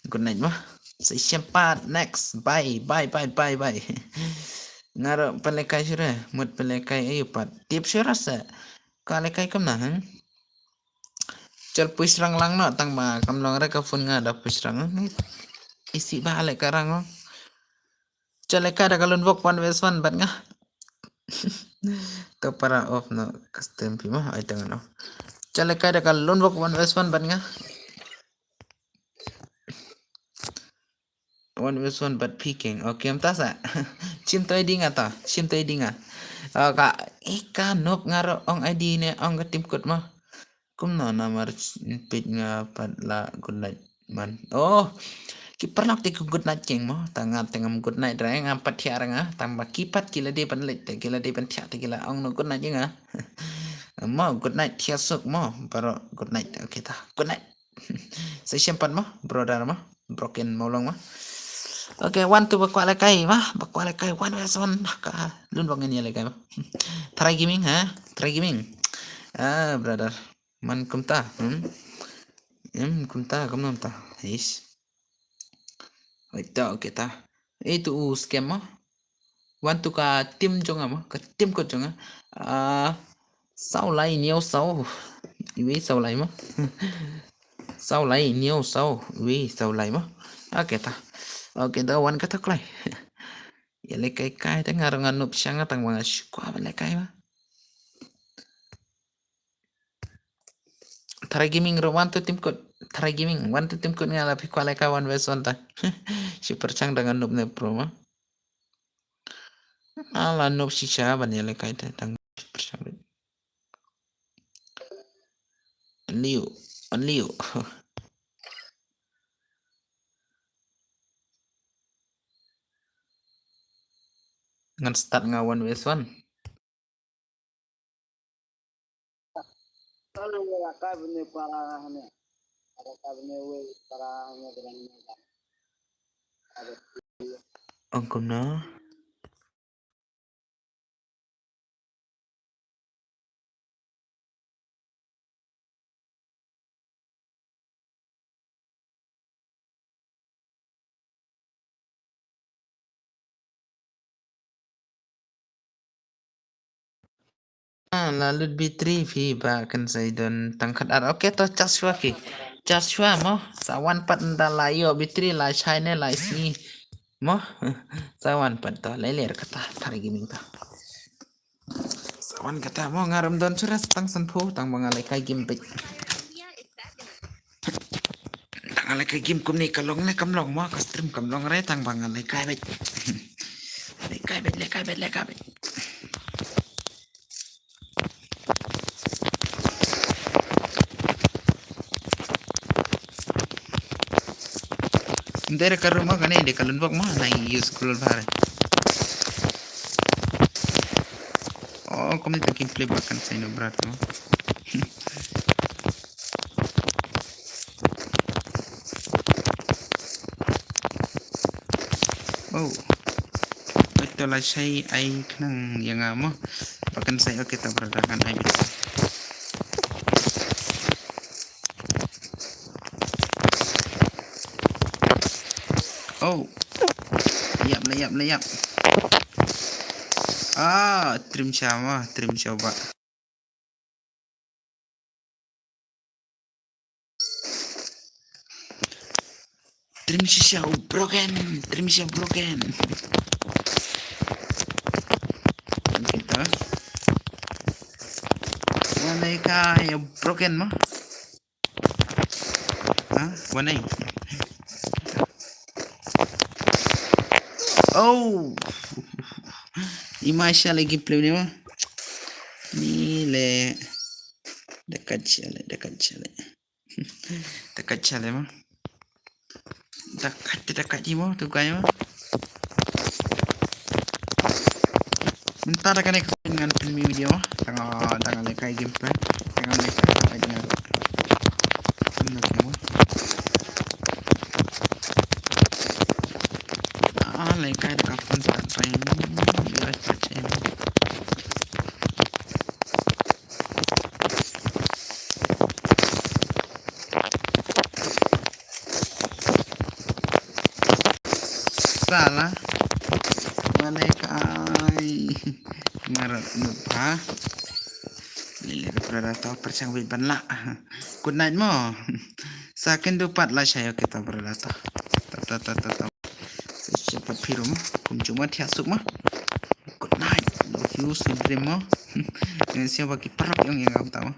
Good night, ma. Sa shem pat next. Bye, bye, bye, bye, bye. Nga ruh pynlehkai shuh re. Mut pynlehkai ayu pat. Tip shuh re sa. Ka lehkai kumno, hmm? Chal pui shrang lang noh, tang ba kam long re ka phone nga da pui shrang. Isih ba lehkai rang long. Chale kai da ka lun wok one versus one bad nga. To para off no custom phi ma ai tang no. Chale kai da ka lun wok one versus one bad nga. One versus one bad phi king. Okay, em ta sa. Chim to idinga ta. Chim to idinga. Ka ika nop nga ro ong I D ne ong ka team kut ma. Kumno namar peit nga pat la good night man. Oh, ki paralok te ki good night king mo. Ta nga te ngam good night re, ngam pat thiah re nga. Tang ba ki pat ki la dei ban leit te ki la dei ban thiah te ki la ong no good night ïa nga. Mo good night thiah suk mo. Baroh good night. Okay ta. Good night. Sa shem pat mo brother mo. Broken mo long mo. Okay, one two ba kwah lehkai mo. Ba kwah lehkai one versus one. Ka lun ba ngin ïa lehkai mo. Try gaming ha. Try gaming. Ah brother. Man kumta, hmm? Em kumta, kumta. Ish. Oi ta, okay ta. Eh tu u scam ma. Wan tu ka team jong nga ma, ka team kut jong nga. Ah, saw lai niaw saw. Iwi saw lai ma. Saw lai niaw saw. Iwi saw lai ma. Okay ta. Okay ta wan kata klai. Ïa lehkai kai ta nga rang nga nup shang tang ba nga shu kwah ban lehkai ma. Try gaming ro one two team kut. Try gaming one two team kut nga la phi kwah lehkai one versus one ta. Shi pyrchang da nga nup ne pro ma. Ala nup shisha ban ïa lehkai ta tang shi pyrchang. Liu, liu. Ngan start nga one versus one. Ong kumno? Ah, la lut battery phi ba kan sa don tang khat ar. Okay to charge shuwa ki. Charge shuwa mo. Sa wan pat nda la ïoh battery la shai ne la sngi. Mo, sa wan pat to, lei lei kata, Thar Gaming to. Sa wan kata mo, nga ram don shuh re, tang sanphew, tang ba nga lei kai game beit. Tang nga lei kai game kumne ka long ne kam long mo, ka stream kam long re, tang ba nga lei kai beit. Lei kai beit, lei kai beit, lei kai beit. Nte re ka room mo kane de ka lun bok mo, na use kulul bare. Oh, kumne ta gameplay ba kan sa ino brat mo. Oh. Oi to lashai ai khnang ïa nga mo. Ba kan sai, okay to brother, kan ai bit. Oh. Layap, layap, layap. Ah, trim sha mo, trim sha ba. Trim shisha u broken, trim shisha broken. Kita. Wan ai kai broken mo. Ha? Wan ai. Oh. Ima sha lagi play ni mo. Ni le. Dekat sha le, dekat sha le. Dekat sha le mo. Dekat, dekat ji mo, tu kai mo. Mynta da kane ka ngan pynmih video. Tang, tang leh kai gameplay. Tang leh kai gameplay. Tang leh kai mo. Ah, leh kai da ka phone sa ring. Leh kai sa ring. Sala. Malaikai. Ngarap nupa. Lele predator persang wit ban la. Good night mo. Sa kynduh pat lashai, okay to predator. Ta ta ta ta ta. Sa siapa pirum. Kum cuma thiah suk mo. Good night. Love you, sweet dream mo. Yang siapa ki parok yang yang kamu tahu.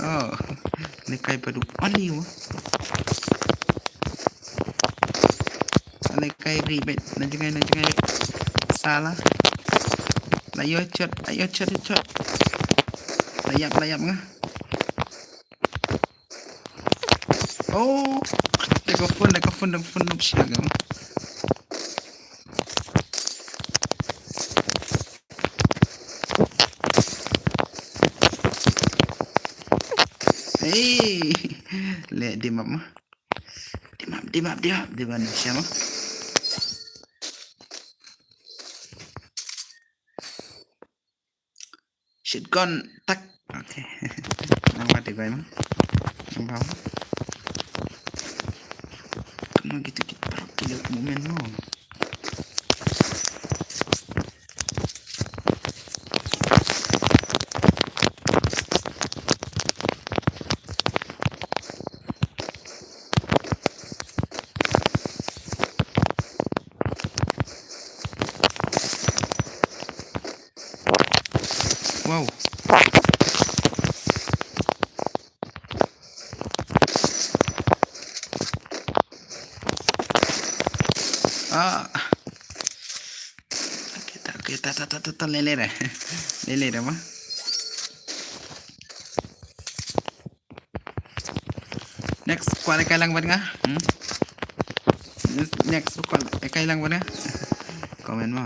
Oh, ni kai padu ani wa. Ani kai ribet, na jangai, na jangai. Sala. Layo chot, ayo chot, chot. Layap, layap nga. Oh, da ka phone, da ka phone, da ka phone, da ka phone. Hey, le dim up ma. Dim up, dim up, dim up, dim up, siapa? Shotgun tak. Okay. Nang mati gue emang. Nang bawah. Kamu gitu kita parok gila momen lo. Wow. Ah. Okay, ta, okay, ta, ta, ta, ta, ta, lele re. Lele re ma. Next, kwah leh kai lang bad nga. Hmm? Next, next, kwah leh kai lang bad nga. Comment mo.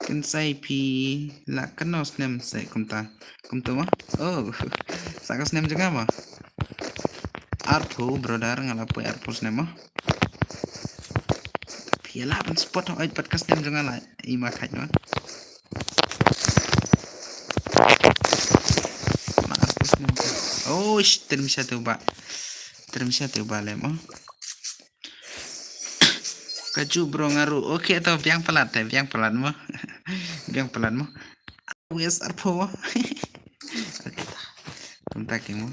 Kynsai phi la kano snem se kumta. Kumta mo. Oh. Sa ka snem jong nga mo. Arphew brother, nga la poi arphew snem mo. Phi la ban spot ho, ai pat ka snem jong nga la. Ima khat mo. Oh, sh-, trim sha tu ba. Trim sha tu ba le mo. Ka ju bro nga ruh. Okay, to biang palat te, biang palat mo. Biang palat mo. Wes arphew mo. Okay, to. Kumta ki mo.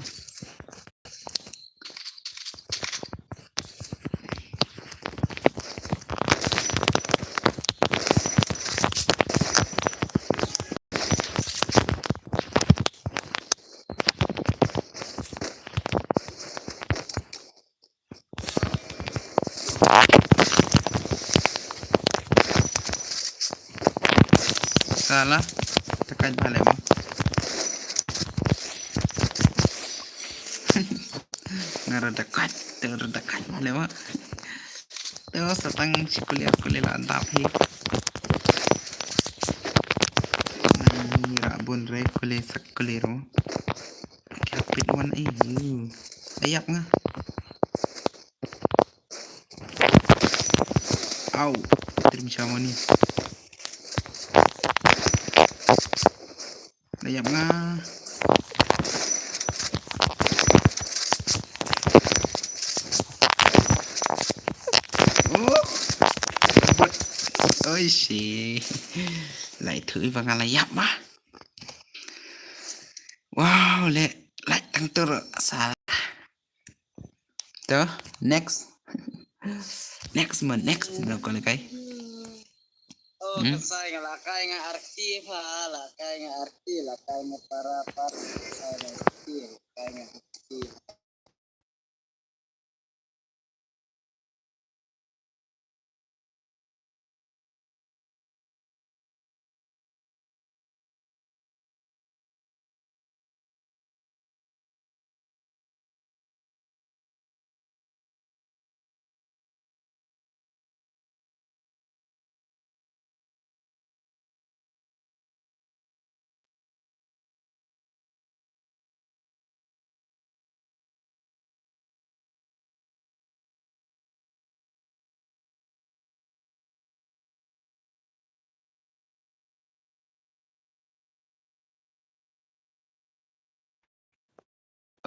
Sala, tekan balik mo. Nga rada kat, tu rada kat balik mo. Tu satang si kulir kulir la antap hi. Ni ra bun re kulir sak kulir mo. Kapit wan eh. Ayap nga. Au, trim shamoni. Ayap nga. Oh. Oi shi. Lai thui ba nga la yap ma. Wow, le lai tang tur sa. To, next. Next man, next man ko le kai. Oh, hmm? Kan sai nga la kai nga arti pha, la kai nga arti, la kai nga para para, la kai nga arti, la kai nga arti.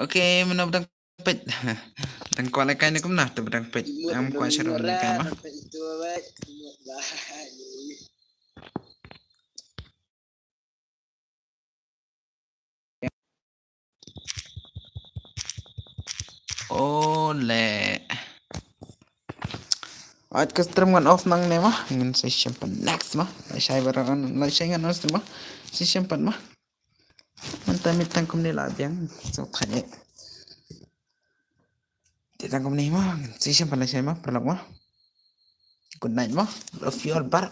Okay, mano ba dang peit? Dang kwah lehkai ne kumno? Te ba dang peit. Am kwah share lehkai ma? Ole. Ait ka stream ngan off nangne ma. Ngan sa shem pat next ma. Lashai barabor, lashai ngan on stream ma. Sa shem pat ma. Mynta mynta kumne la biang. So kane. Te tang kumne ma, sa shem pat lashai ma, paralok ma. Good night ma. Love you all, bye.